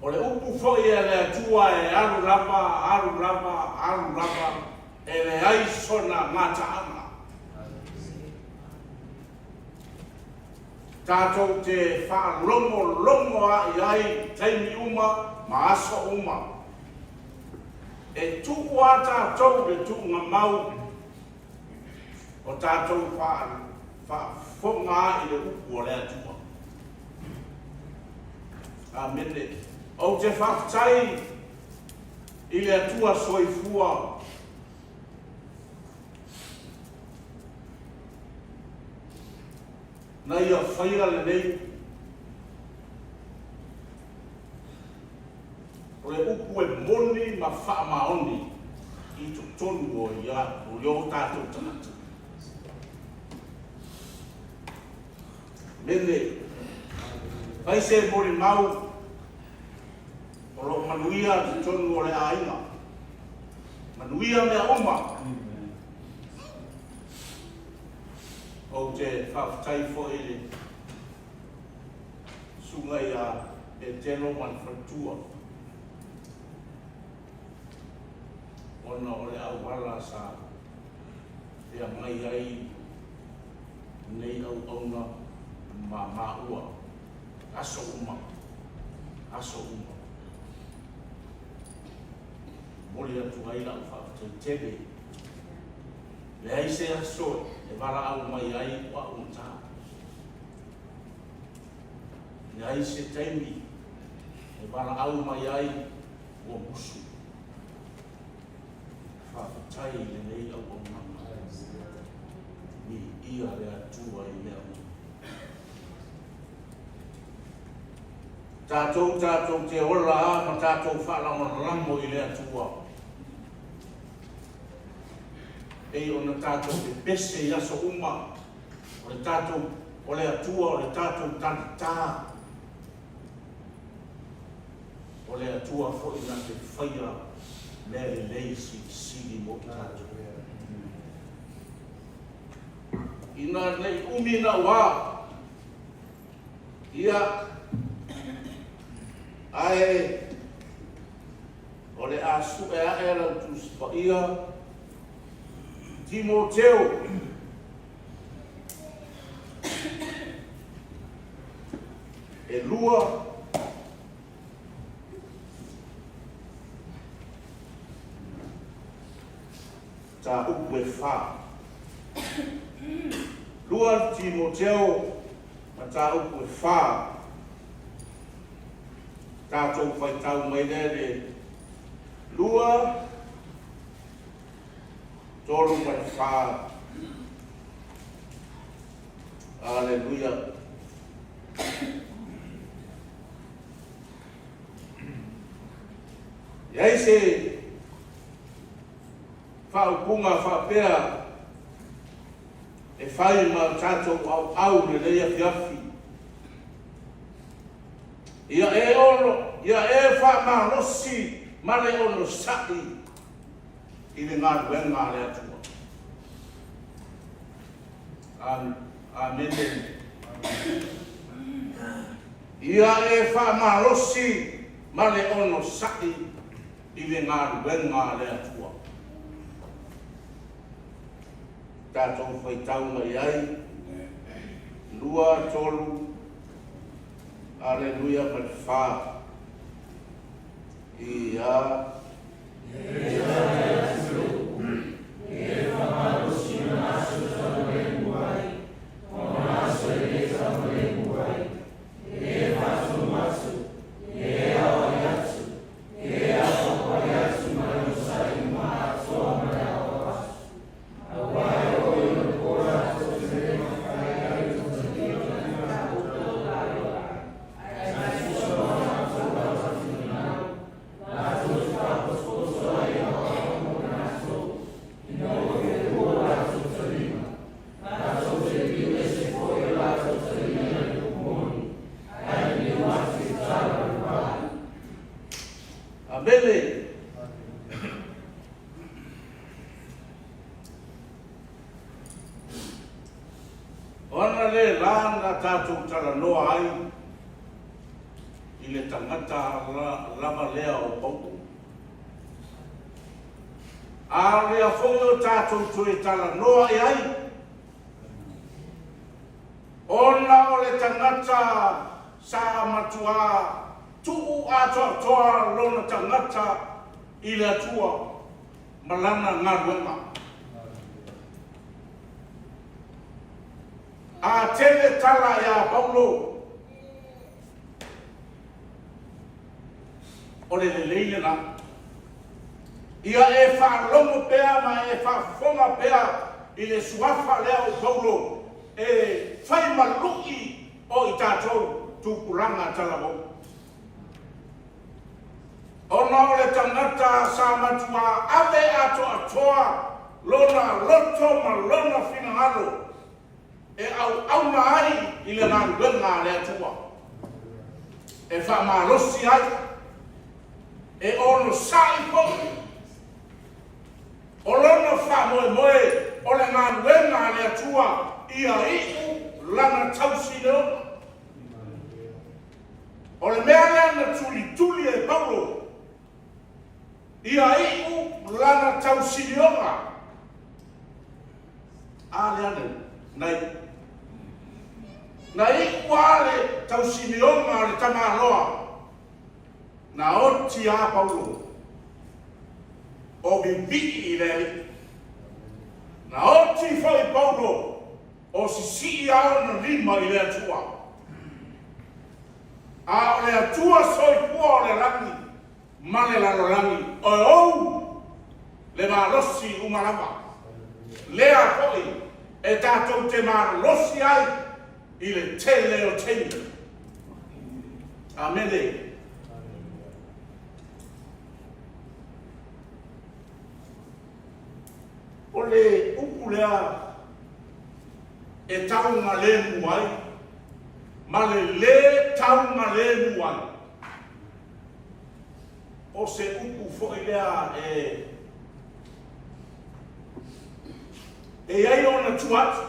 O le upu foi a le Atua e alu lava, alu lava, alu lava, e leai sona gataaga. Tatou te faalogologo lava i ai i taimi uma ma aso uma. E tuu lava tatou le tuugamau o tatou faafofoga lava i le upu a le Atua. Amene. Ou te faafetai i le Atua soifua na ia faia lenei o le upu e moni ma faamaoni i totonu o ia o o tatou tagata. Mene, fai se molimau o lo o manuia totonu o le aiga. Manuia mea uma. Ou te faafetai foi i le susuga ia Petelo ma le faletua ona o le auala sa feagai ai lenei auauna ma maua aso uma, aso uma. Momoli atu ai la'u faafetai tele. Leai se aso e valaau mai ai o a'u matā. Leai se taimi e valaau mai ai ua musu. Faafetai i lenei auaunaga. Viia le Atua i mea uma. Tatou tatou te ola a ma tatou faalagolago i le Atua. Pei ona tatou pepese i aso uma, o le tatou, o le Atua o le tatou talitā. O le Atua foi na te faia mea lelei silisili mo i tatou. Ina nei umi naua, Ia, ae o le a sue ae lau Tusi Paia, Timoteo, e lua, mataupu e fa. 2 Timoteo, mataupu e fa. Tatou faitau mai lea le 2, 3 ma le 4. Aleluia. E ai se faaupuga faapea e fai ma tatou auau lenei afiafi. Ia e ono, ia e faamalosi ma le onosai i le galuega a le Atua. Amene. Ia e faamalosi ma le onosai i le galuega a le Atua. Tatou faitau mai ai, 2, 3, aleluia ma le 4. Ia. Amene. O ana le la na tatou talanoa ai i le tagata lava lea o Paulo. A lea foi o tatou toe talanoa i ai, ona o le tagata sa matuā tuu atoatoa lona tagata i le Atua ma lana galuega. A tele tala iā Paulo, o le lelei lena. Ia e faalogo pea ma e faafofoga pea i le suafa lea o Paulo e fai ma lu'i o i tatou tupulaga talavou. Ona o le tagata sa matuā ave atoatoa lona loto ma lona finagalo e auauna ai i le galuega a le Atua, e faamalosi ai, e onosai foi. O lona faamoemoe o le galuega a le Atua ia iu lana tausileoga. O le mea lea na tulituli e Paulo ia iu lana tausilioga. A lea le na iu. Na iu a le tausilioga a le tamaloa na oti a Paulo. O vivii i le Alii. Na oti foi Paulo o sisii a ona lima i le Atua. A o le Atua soifua o le lagi ma le lalolagi, o e ou le malosi uma lava, lea foi e tatou te malolosi ai i le tele o taimi. Amene. O le upu lea e taugalemu ai ma le lē taugalemu ai, o se upu foi lea e e i ai ona tua atu.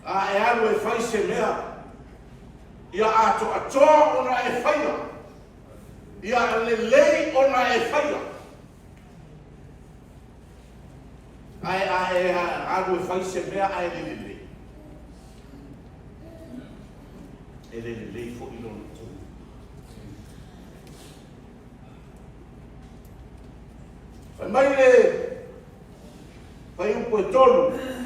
A e alu e fai se mea, ia atoatoa ona e faia, ia lelei ona e faia. Ae a e alu e fai se mea ae le lelei, e le lelei foi lona tonu. Fai mai le fuaiupu e 3,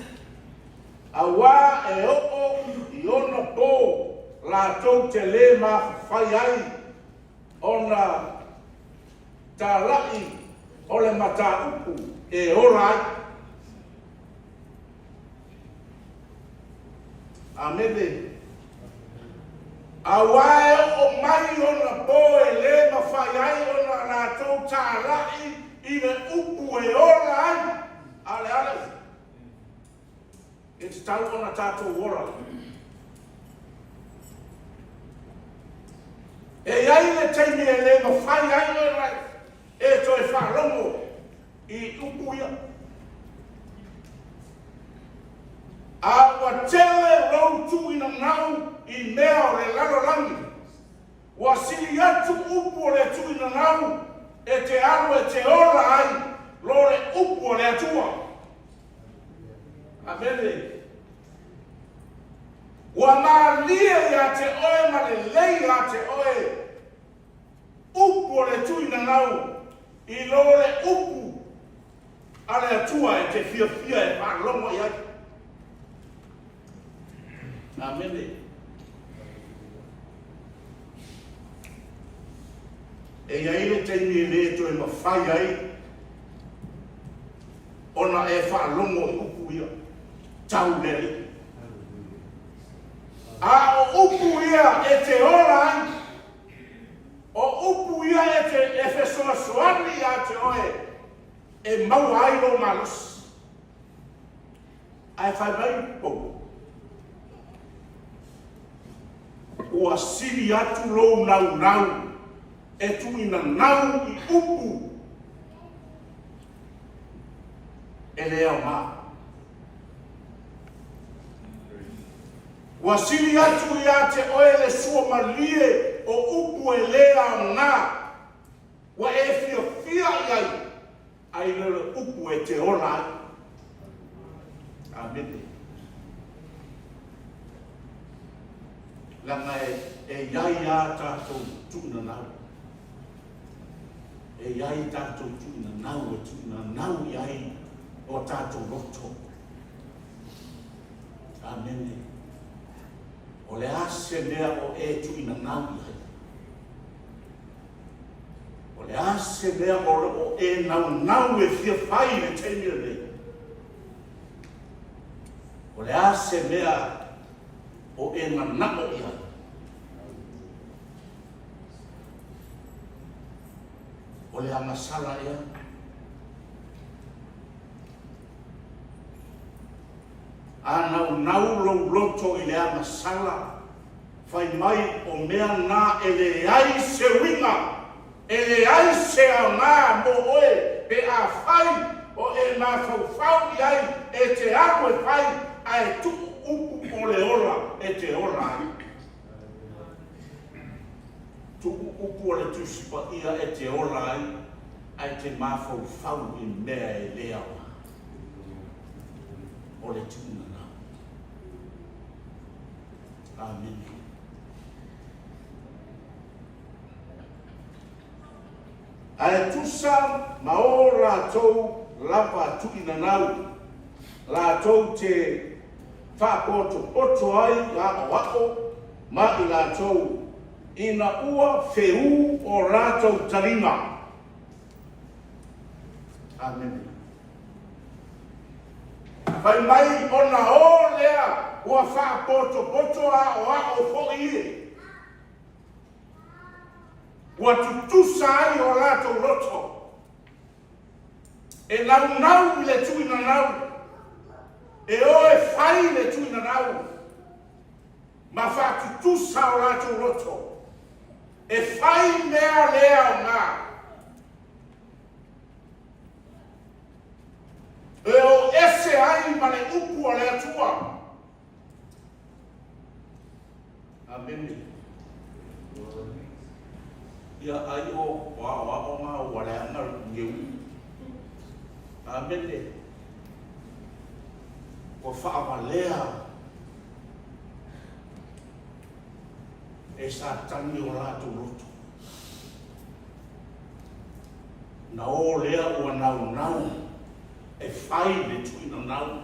Auā e oo i ona po latou te lē mafafai ai ona talaʻi o le mataupu e ola ai. Amene. Auā e oo mai ona po e lē mafai ai ona latou talaʻi i le upu e ola ai. A o le a le upu? E tatau ona tatou ola. E i ai le taimi e le mafai ai ona e toe faalogo i upu ia. A ua tele lou tuuina nau i mea o le lalolagi, ua sili atu upu o le tuuina nau e te alu e te ola ai lo le upu o le Atua. Amene. Ua malie iā te oe ma lelei iā te oe upu o le tuuina nau i lo le upu a le Atua e te fiafia e faalogo i ai. Amene. E i ai le taimi e lē toe mafai ai ona e faalogo i upu ia tau le Alii. A o upu ia e te ola ai, o upu ia e te e fesoasoani iā te oe e maua ai lou malosi. Ae fai mai Paulo, ua sili atu lou naunau e tuuina nau i upu e le aoga. Ua sili atu iā te oe le suamalie o upu e lē aoga ua e fiafia i ai, ae i lo le upu e te ola ai. Amene. Leaga e i ai lava tatou tuuina nau. E i ai tatou tuuina nau e tuuina nau i ai o tatou loto. Amene. O le a se mea o e tuuina nau i ai? O le a se mea o lo o e naunau e fia fai i le taimi lenei? O le a se mea o e manao i ai? O le agasala ea? A naunau lou loto i le agasala, fai mai o mea na e leai se uiga, e leai se aoga mo oe pe afai o e mafaufau i ai e te alu e fai ae tuu upu o le ola e te ola ai. Tuu upu o le Tusi Paia e te ola ai ae te mafaufau i mea e le aoga. O le tuuina nau. Amene. Ae tusa ma o latou lava tuuinanau, latou te faapotopoto ai aoao ma i latou, ina ua feū o latou taliga. Amene. Fai mai ona o lea ua faapotopoto aoao foi e. Ua tutusa ai o latou loto, e naunau i le tuuinanau, e o e fai le tuuinanau, ma faatutusa o latou loto, e fai mea le aoga. E o ese ai ma le upu a le Atua. Amene. Ia ai o aoaoga ua leaga geu. Amene. Ua faavalea e Satani o latou loto. Na o lea ua naunau e fai le tuuinanau.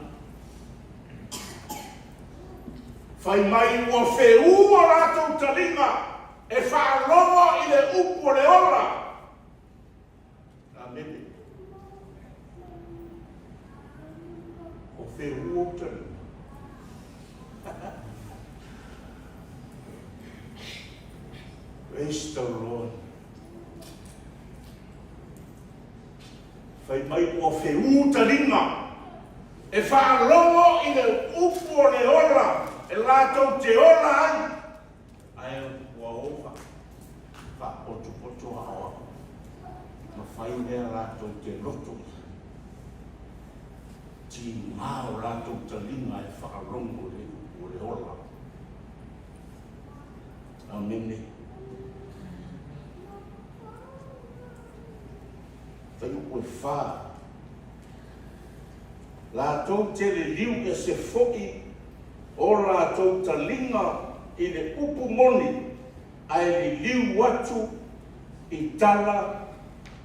Fai mai ua feū o latou taliga e faalogo i le upu o le ola. Amene. O feū ou taliga. Praise the Lord. Fai mai ua feū taliga e faalogo i le upu o le ola e latou te ola ai, ae ua o faapotopoto aoao ma fai lea latou te loto i ai. Tiga o latou taliga e faalogo i le upu o le ola. Amene. Fuaiupu e fa. Latou te liliu ese foi o latou taliga i le upu moni, ae liliu atu i tala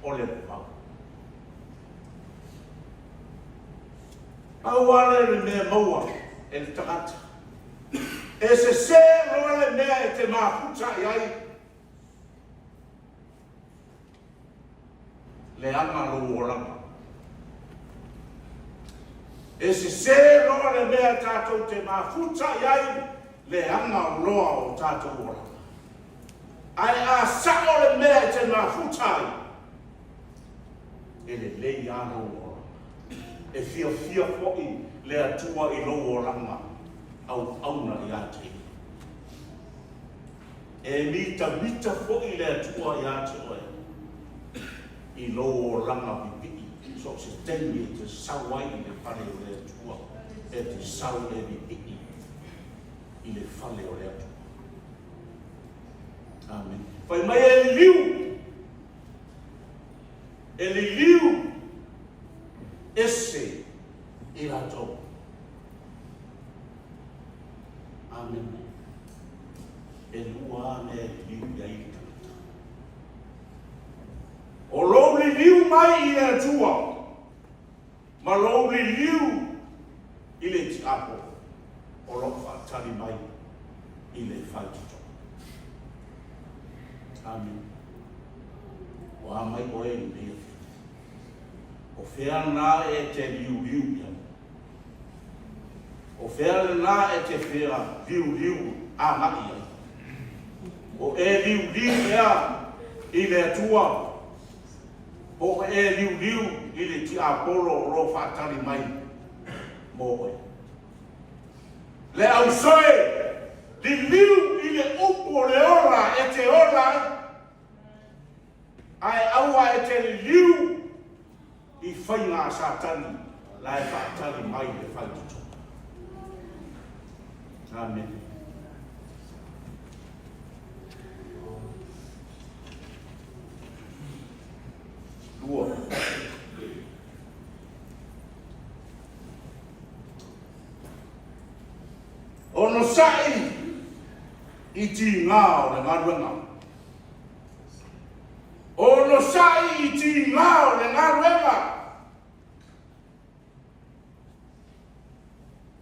o le vavau. Pau lava lea o le mea e maua e le tagata, e sese loa le mea e te mafuta i ai, Leaga lou olaga. E sese loa le mea tatou te mafuta i ai, leaga loa o tatou olaga. Ae a sao le mea e te mafuta ai, e lelei lava lou olaga. E fiafia foi le Atua i lou olaga auauna ia te Ia. E mitamita foi le Atua ia te oe i lou olaga pipii, so o se taimi e te sau ai i le fale o le Atua, e te sau e pipii i le fale o le Atua. Amene. Fai mai e liliu, e liliu ese i latou. Amene. E lua lava mea e liliu i ai le tagata. O lou liliu mai i le Atua ma lou liliu i le tiapo o lo o faatali mai i le faitotoa. Amene. O a mai oe i lenei afiafi? O fea lena e te liuliu i ai? O fea lena e te fea liuliu agai ai? O e liuliu ea i le Atua, po o e liuliu i le tiapolo o lo o faatali mai mo oe? Le ausoe, liliu i le upu o le ola e te ola ai, ae aua e te liliu i faiga a Satani la e faatali mai le faitotoa. Amene. Lua. Onosai i tiga o le galuega. Onosai i tigā o le galuega.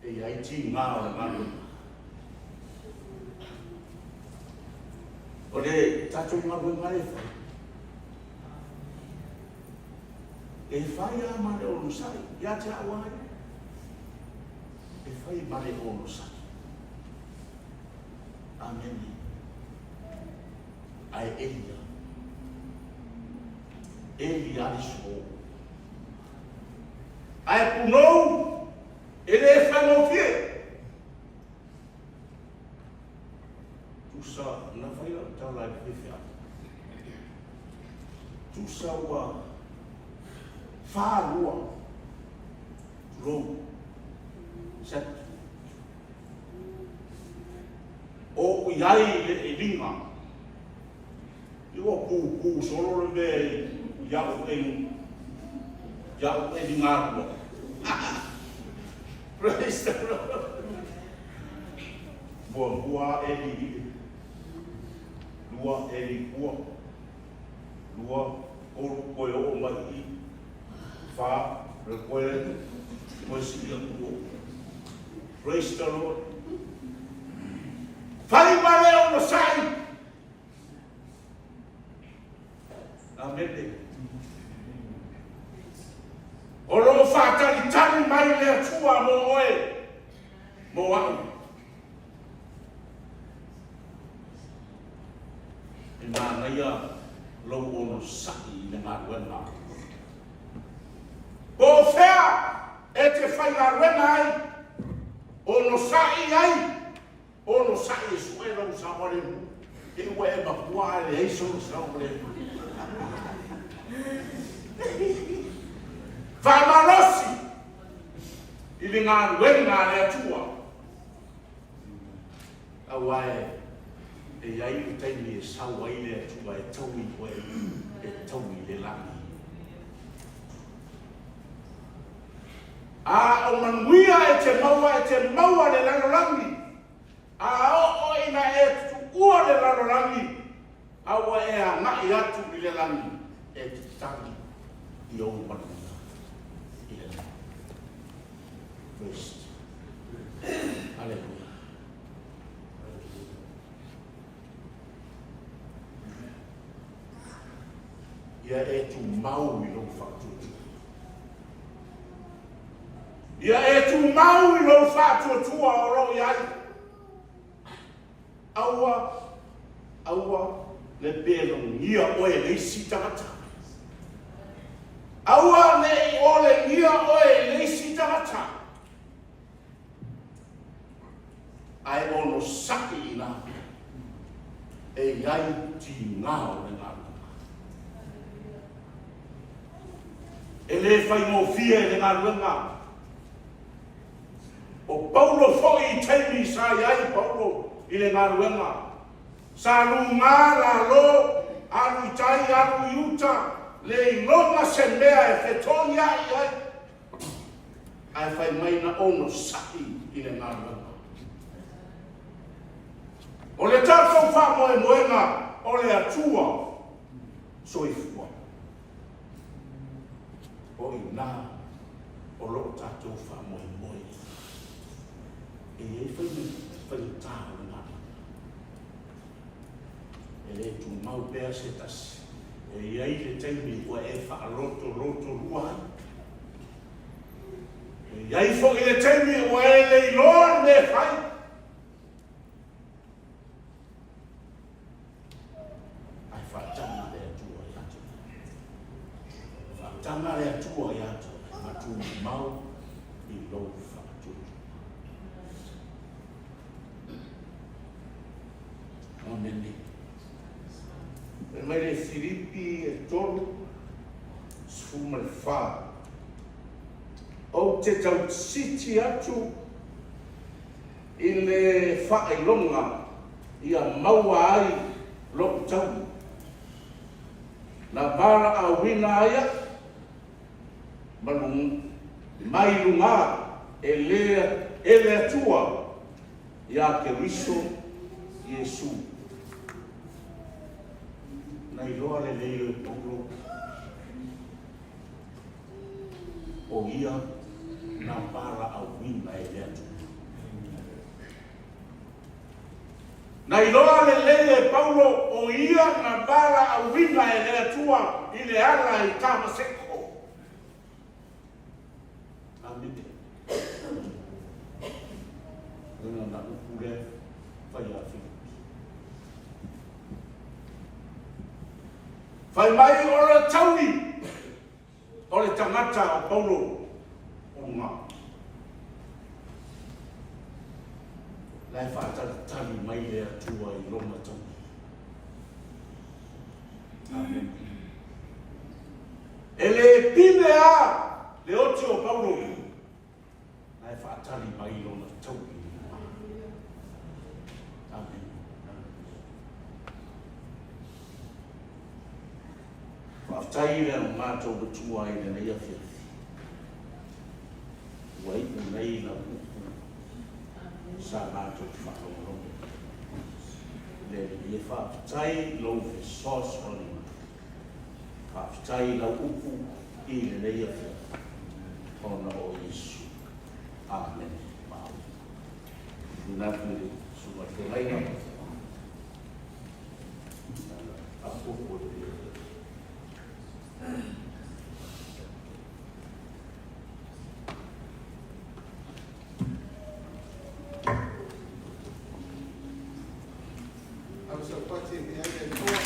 E i ai tigā o le galuega. O le tatou galuega e fai, e fai lava ma le onosai ia te au lava ia. E fai ma le onosai. Amene. Ae eli lava. Eli lava le suo. Ae punou e le faigofie. Tusa na fai lau tala i le faifeau. Tusa ua 42, tulou, set. O ou i ai i le eliga, i ua pupū solo le mea i a'u i a'u eligalua. Praise the Lord. Muamua eli i le, lua eli kua, lua, olu koe oo mai i, fa, le koe, koe sii atu o. Praise the Lord. Fai ma le onosai. Amene. O lo o faatalitali mai le Atua mo oe, mo a'u. E manaia lou onosai i le galuega. Po o fea e te faigaluega ai, onosai ai, onosai e sue lou saogalemu. I ua e makua ae leai sou saogalemu. Faamalosi i le galuega a le Atua. Aua e i ai le taimi e sau ai le Atua e taui oe, e taui le lagi. A o manuia e te maua, e te maua le lalolagi, a oo ina e tuua le lalolagi, a ua e agai atu i le lagi, e te tagi i ou manuia i le lagi. Praise. Hallelujah. Ia e tumau i lou faatuatua. Ia e tumau i lou faatuatua o lo o i ai. Aua, aua le pelogia oe e le isi tagata. Aua ne i olegia oe e le isi tagata. Ae onosai i ina e i ai tiga o le galuega. E le faigofie le galuega. O Paulo foi i taimi sa i ai Paulo i le galuega, sa luga lalo, alu i tai, alu i uta, le iloga se mea e fetoia'i ai. Ae fai mai na onosai i le galuega. O le tatou faamoemoega o le Atua soifua. O i ina o lo o tatou faamoemoe. E i ai faigata o le galuega. E le tumau pea se tasi. E i ai le taimi ua e faalotolotolua ai. E i ai foi le taimi ua e le iloa le mea e fai. Ae faataga le Atua ia te oe. Faataga le Atua ia te oe ma tumau i lou faatuatua. Amene. Fai mai le Filipi e 3, 14. Ou te tausiti atu i le faailoga ia maua ai lou taui, na valaauina ai a'u ma mai luga e le Atua iā Keriso Iesu. Na iloa lelei e Paulo o ia na valaauina e le Atua. Na iloa lelei e Paulo o ia na valaauina e le Atua i le ala i Tamaseko. Amene. Lena na upu lea fai ia Filipi. Fai mai o le taui o le tagata o Paulo o luga. La e faatalitali mai le Atua i lona taui. Amen. E le pine a le oti o Paulo, la e faatali mai lona taui. Amen. Faafetai i le matou Matua i lenei afiafi. Ua iu nei lau upu sa matou faalogologo. Le Alii e faafetai i lou fesoasoani mai. Faafetai i lau upu i lenei afiafi ona o Iesu. Amene. Tuuina atu i le Susuga i le Feagaiga. Apopo le Ave saupati e ai le Atua.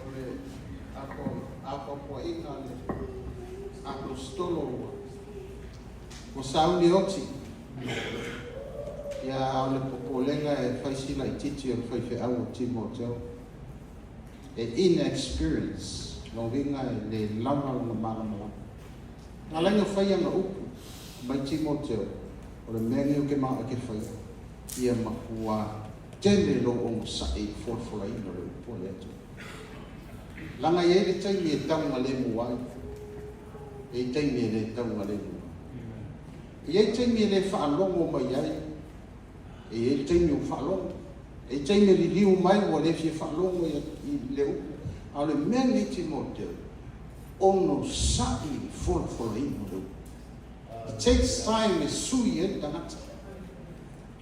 O le apoapoaiga a le Aposetolo ua sauni oti. Ia o le popolega e fai si laitiiti o le faifeau o Timoteo. E inexperience, lona uiga e le lava lona malamalama. Na ala ai ona fai ana upu mai Timoteo, o le mea lenei ou te manao e te faia, ia matua tele lou onosai i le folafolaina o le upu a le Atua. Leaga e i ai le taimi e taugalemu ai, e i ai taimi e le taugalemu ai. E i ai taimi e le faalogo mai ai, e i ai le taimi ua faalogo. E i ai taimi e liliu mai ua le fia faalogo i le upu. A o le mea lenei Timoteo, onosai i le folafolaina o le upu. It takes time e sui ai le tagata.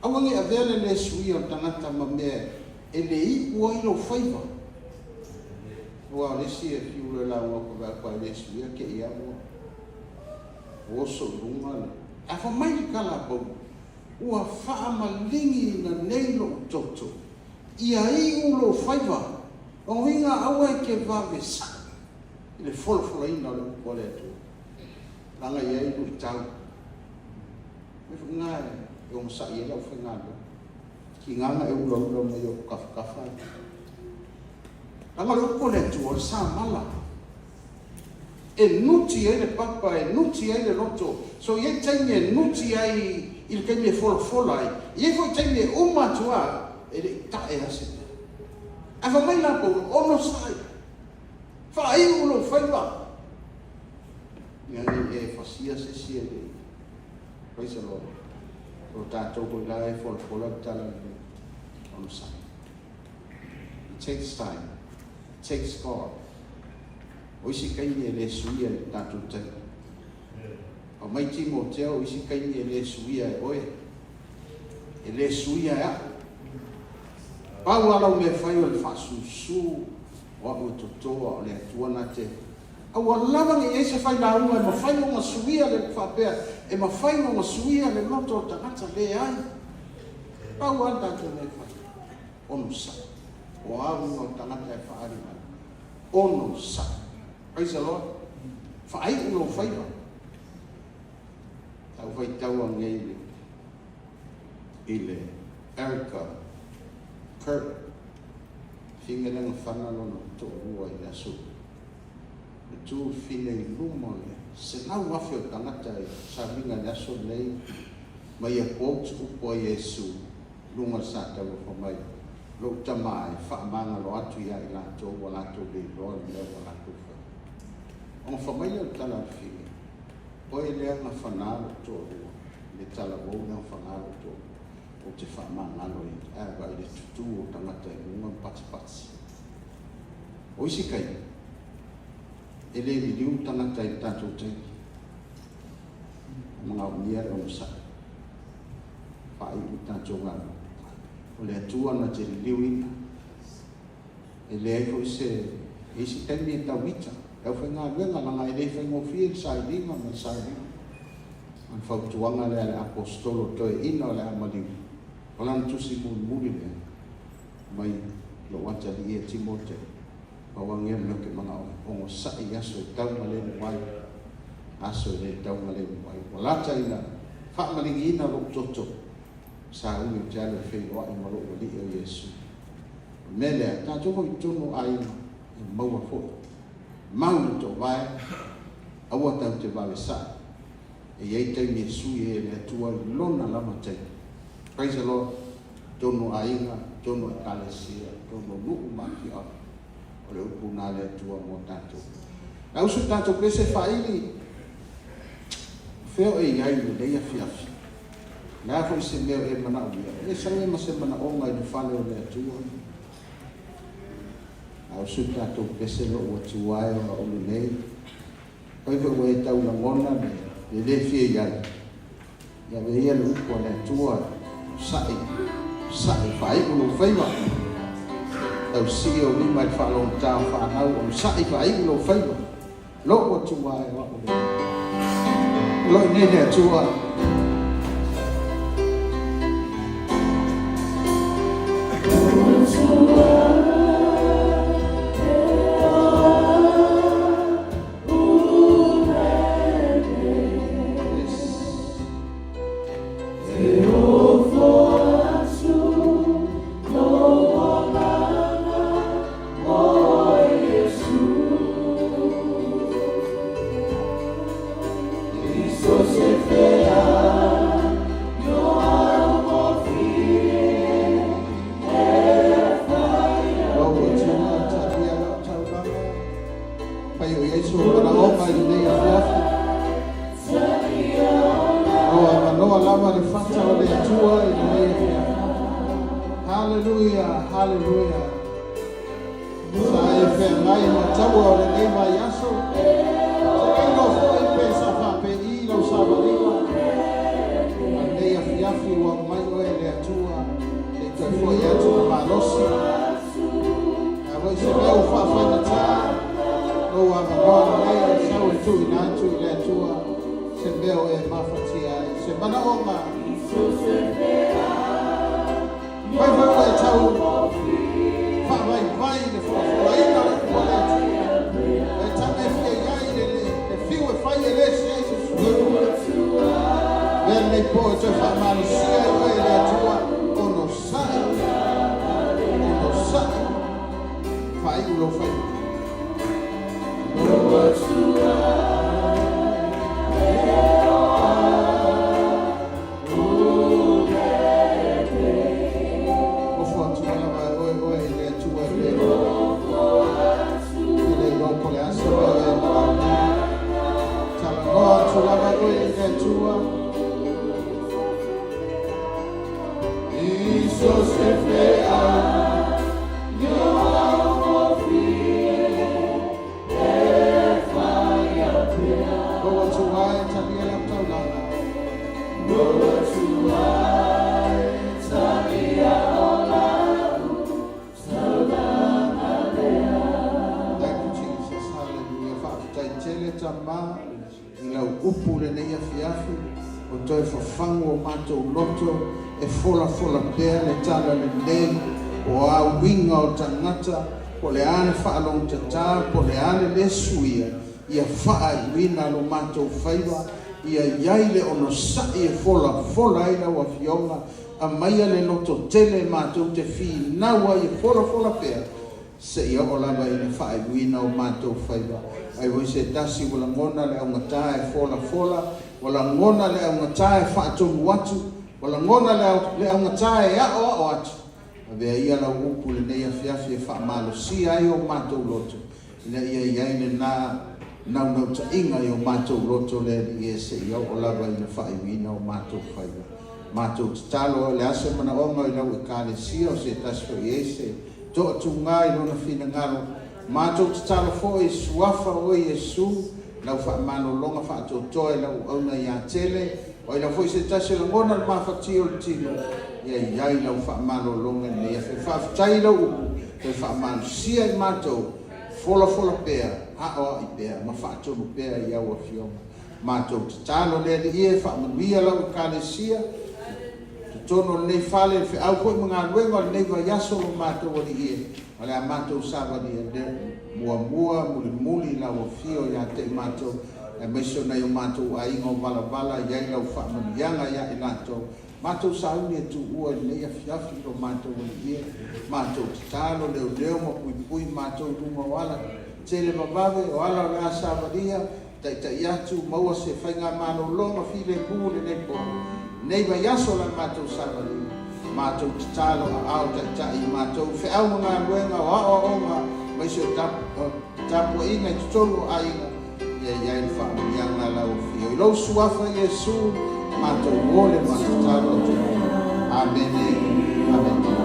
Aua ne i avea le le suia o le tagata ma mea e le iu ai lou faiva. Aua o le isi e fiu loa e lauga atu vaai atu lava e le suia te i lava ua oso i luga le. Ae fai mai le tala a Paulo, Ua faamaligiina nei lou toto, ia iu lou faiva, o uiga aua e te vave saʻa i le folafolaina o le upu a le Atua. Leaga e i ai luitau. Mea foi na e onosai ai le aufaigaluega. Tiga na e ulaula mai ou tafatafa ai. Leaga o le upu a le Atua, o le samala. E nuti ai le papa, e nuti ai le loto. So e i ai taimi e nuti ai i le taimi e folafola ai. E i ai foi taimi e uma atu lava, e le i tae lava se mea. Ae fai mai la Paulo, onosai, faaiu lou faiva. Ina ne i e fasia se isi e le i. Praise the Lord. O tatou foi la e folafola le tala lenei. Onosai. It takes time. It takes God. O isi taimi e le suia i le tatou taimi. Aumai Timoteo, o isi taimi e le suia e oe. E le suia e au. Pau lava lau mea fai o le faasusu o au e toto a o le Atua na te Aua lava ne i ai se failauga e mafai ona suia le faapea e mafai ona suia le loto o le tagata, leai. Pau lava le tatou mea e fai, onosai. O a uiga o le tagata e faaali mai, onosai. Praise the Lord. Faaiu lou faiva. Sa ou faitau anei i le, i le Erica Kurt, fine lea na fana lona toalua i le aso e tu fine i luma o le 100,000 o tagata i sauniga i le aso lenei ma ia quote upu a Iesu i luga o le sataua fai mai, Lou tama e faamagalo atu ia i latou ua latou le iloa le mea ua latou faia. Ona fai mai lea o le tala a le fine, Oe lea na fana lou toalua, le talavou lea na fana lou toalua. Ou te faamagalo i ae vaai le tutū o tagata i luga ma patipati. O isi taimi, e le liliu tagata i le tatou taimi. E manaomia le onosai. Faaiu le tatou galuega. O le Atua na te liliuina. E leai foi se e isi taimi e tau ita le aufaigaluega leaga e le faigofie le sailiga ma le sauniga. O le fautuaga lea a le Aposetolo Toeaina o le a maliu, o lana tusi mulimuli lea, mai lou atalii e Timote, pau lava lenei o le mea ou te manao ai, onosai i aso e taugalemu ai, aso e le taugalemu ai. Ua lata ina faamaligiina lou toto, sauni ou te alu e feiloai ma lou Alii o Iesu. O le mea lea, tatou foi i totonu o aiga, ia maua foi mau le toovae, aua tatou te vave sa'i. E i ai taimi e sui ai e le Atua i Lona lava taimi. Praise the Lord. Totonu o aiga, totonu o ekalesia, totonu o nuu ma afioaga, o le upu lena a le Atua mo tatou. Le uso tatou pese faaili, o fea o e i ai i lenei afiafi? O le a foi se mea o e manaomia? E le sau e ma se manaoga i le fale o le Atua. A usu tatou pese lou Atua e o au lenei. Fai foi ua e tau lagona le le fia i ai. Ia ave ia le upu a le Atua sa'i, sa'i faaiu lou faiva. Tau sii ou lima i le faalogotā o fanau, onosai faaiu lou faiva. Lou Atua e o au lenei. O lo o i inei le Atua. Lou Atua, talia lau taulaga. Fai o i ai sou manaoga i lenei afiafi. O avanoa lava le fata o le Atua i lenei afiafi. Haleluia, haleluia. Sa e feagai ma taua o lenei vaiaso. Se le iloa foi pe sa faapei lau savaliga. A lenei afiafi ua aumai oe e le Atua se i toe foi atu le malosi. A foi se mea ua faafaigata, lou avanoa lenei e sau e tuuina atu i le Atua se mea o e mafatia ai, se manaoga. Fai foi ua e tau faavaivai le folafolaina o le upu a le Atua. E tau e fia i ai le le fiu e fai e le se ai se suiga. Avea lenei po e toe faamalosia ai oe e le Atua, onosai, onosai, faaiu lou faiva. Ofo atu lava e oe oe i le Atua e le E le iloa po o le a se mea o e manaomia. Talanoa atu lava oe i le Atua. I so se feau. Lou Atua e, talia lau taulaga. Thank you Jesus. Hallelujah. Faafetai tele Tama i lau upu lenei afiafi o toe fafagu o matou loto e folafola pea le tala lelei o a uiga o tagata po o le a le faalogotata po o le a le le suia ia faaiuina lo matou faiva ia i ai le onosai e folafola ai lau Afioga aumaia le loto tele matou te finau ai e folafola pea seia oo lava i le faaiuina o matou faiva. Ai foi se tasi ua lagona le augata e folafola, ua lagona le augata e faatonu atu, ua lagona le augata e aoao atu. Avea ia lau upu i lenei afiafi e faamalosia ai o matou loto, ina ia i ai lena naunautaiga i o matou loto le Alii e seia oo lava i le faaiuina o matou faiva. Matou tatalo, o le a se manaoga i lau Ekalesia, o se tasi foi e i ai se toatuga i lona finagalo. Matou tatalo foi i Suafa o oe Iesu, lau faamalologa faatoatoa i lau auauna ia Tele, o ai lava foi se tasi e lagona le mafatia o le tino, ia i ai lau faamalologa i lenei afiafi. Faafetai i lau upu, toe faamalosia i matou, folafola pea, aoai pea ma faatonu pea i au Afioga. Matou tatalo le Alii e, faamanuia lau Ekalesia i totonu o lenei fale, le feau foi ma galuega o lenei vaiaso lo matou Alii e, o le a matou savalia le muamua mulimuli lau afio ia te i matou, aemaise o nai o matou aiga o valavala, i ai lau faamanuiaga ia i latou. Matou sauni e tuua i lenei afiafi lo matou Alii e, matou tatalo, leoleo ma puipui matou i luga o ala tele vavave, o ala o le a savalia, taitai atu, maua se faigamalologa filemu i lenei po, lenei vaiaso o le a matou savalia. Matou tatalo, aao taitai i matou feau ma galuega o aoaoga, aemaise o tapuaiga i totonu o aiga, ia i ai le faamanuiaga a lau Afio. I lou Suafa Iesu, matou ole ma tatalo atu ai. Amene, amene.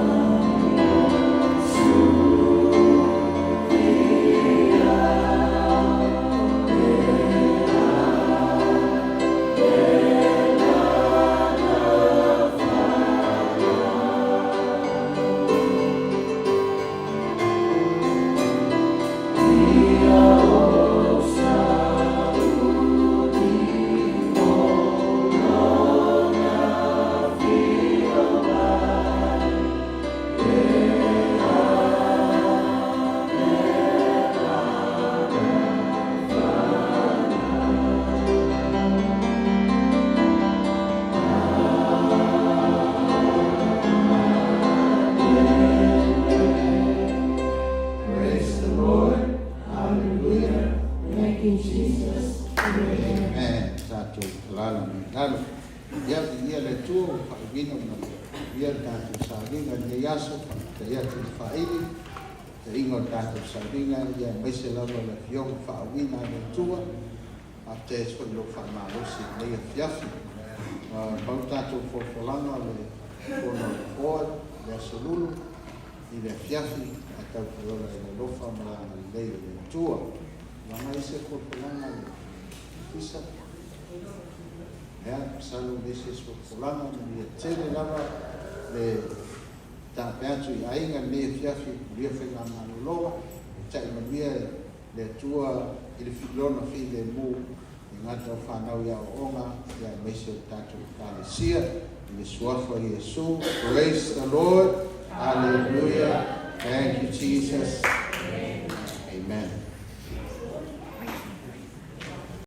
Praise the Lord. Hallelujah. Thank you, Jesus. Amen. Tatou talala mai lalo. Ia, viia le Atua ua faauuina ma manuia le tatou sauniga i lenei aso, faafetai atu i le faaili taiga o le tatou sauniga, ia aemaise lava le afioga faauuina a le Atua. Faafetai atu foi i lou faamalosi i lenei afiafi. Pau le tatou folafolaga o le fono a le Nofoa i le aso Lulu i le afiafi, ae tatou ola i le alofa ma le agalelei o le Atua. Laga ai se folafolaga a le Ofisa. Ia, masalo e leai se isi folafolaga, manuia tele lava le taape atu i aiga i lenei afiafi, manuia faigamalologa, taitai manuia le Atua i le lona filemu i gata o fanau i aoaoga, ia aemaise o le tatou Ekalesia. I le Suafa o Iesu. Praise the Lord. Hallelujah. Thank you, Jesus. Amen.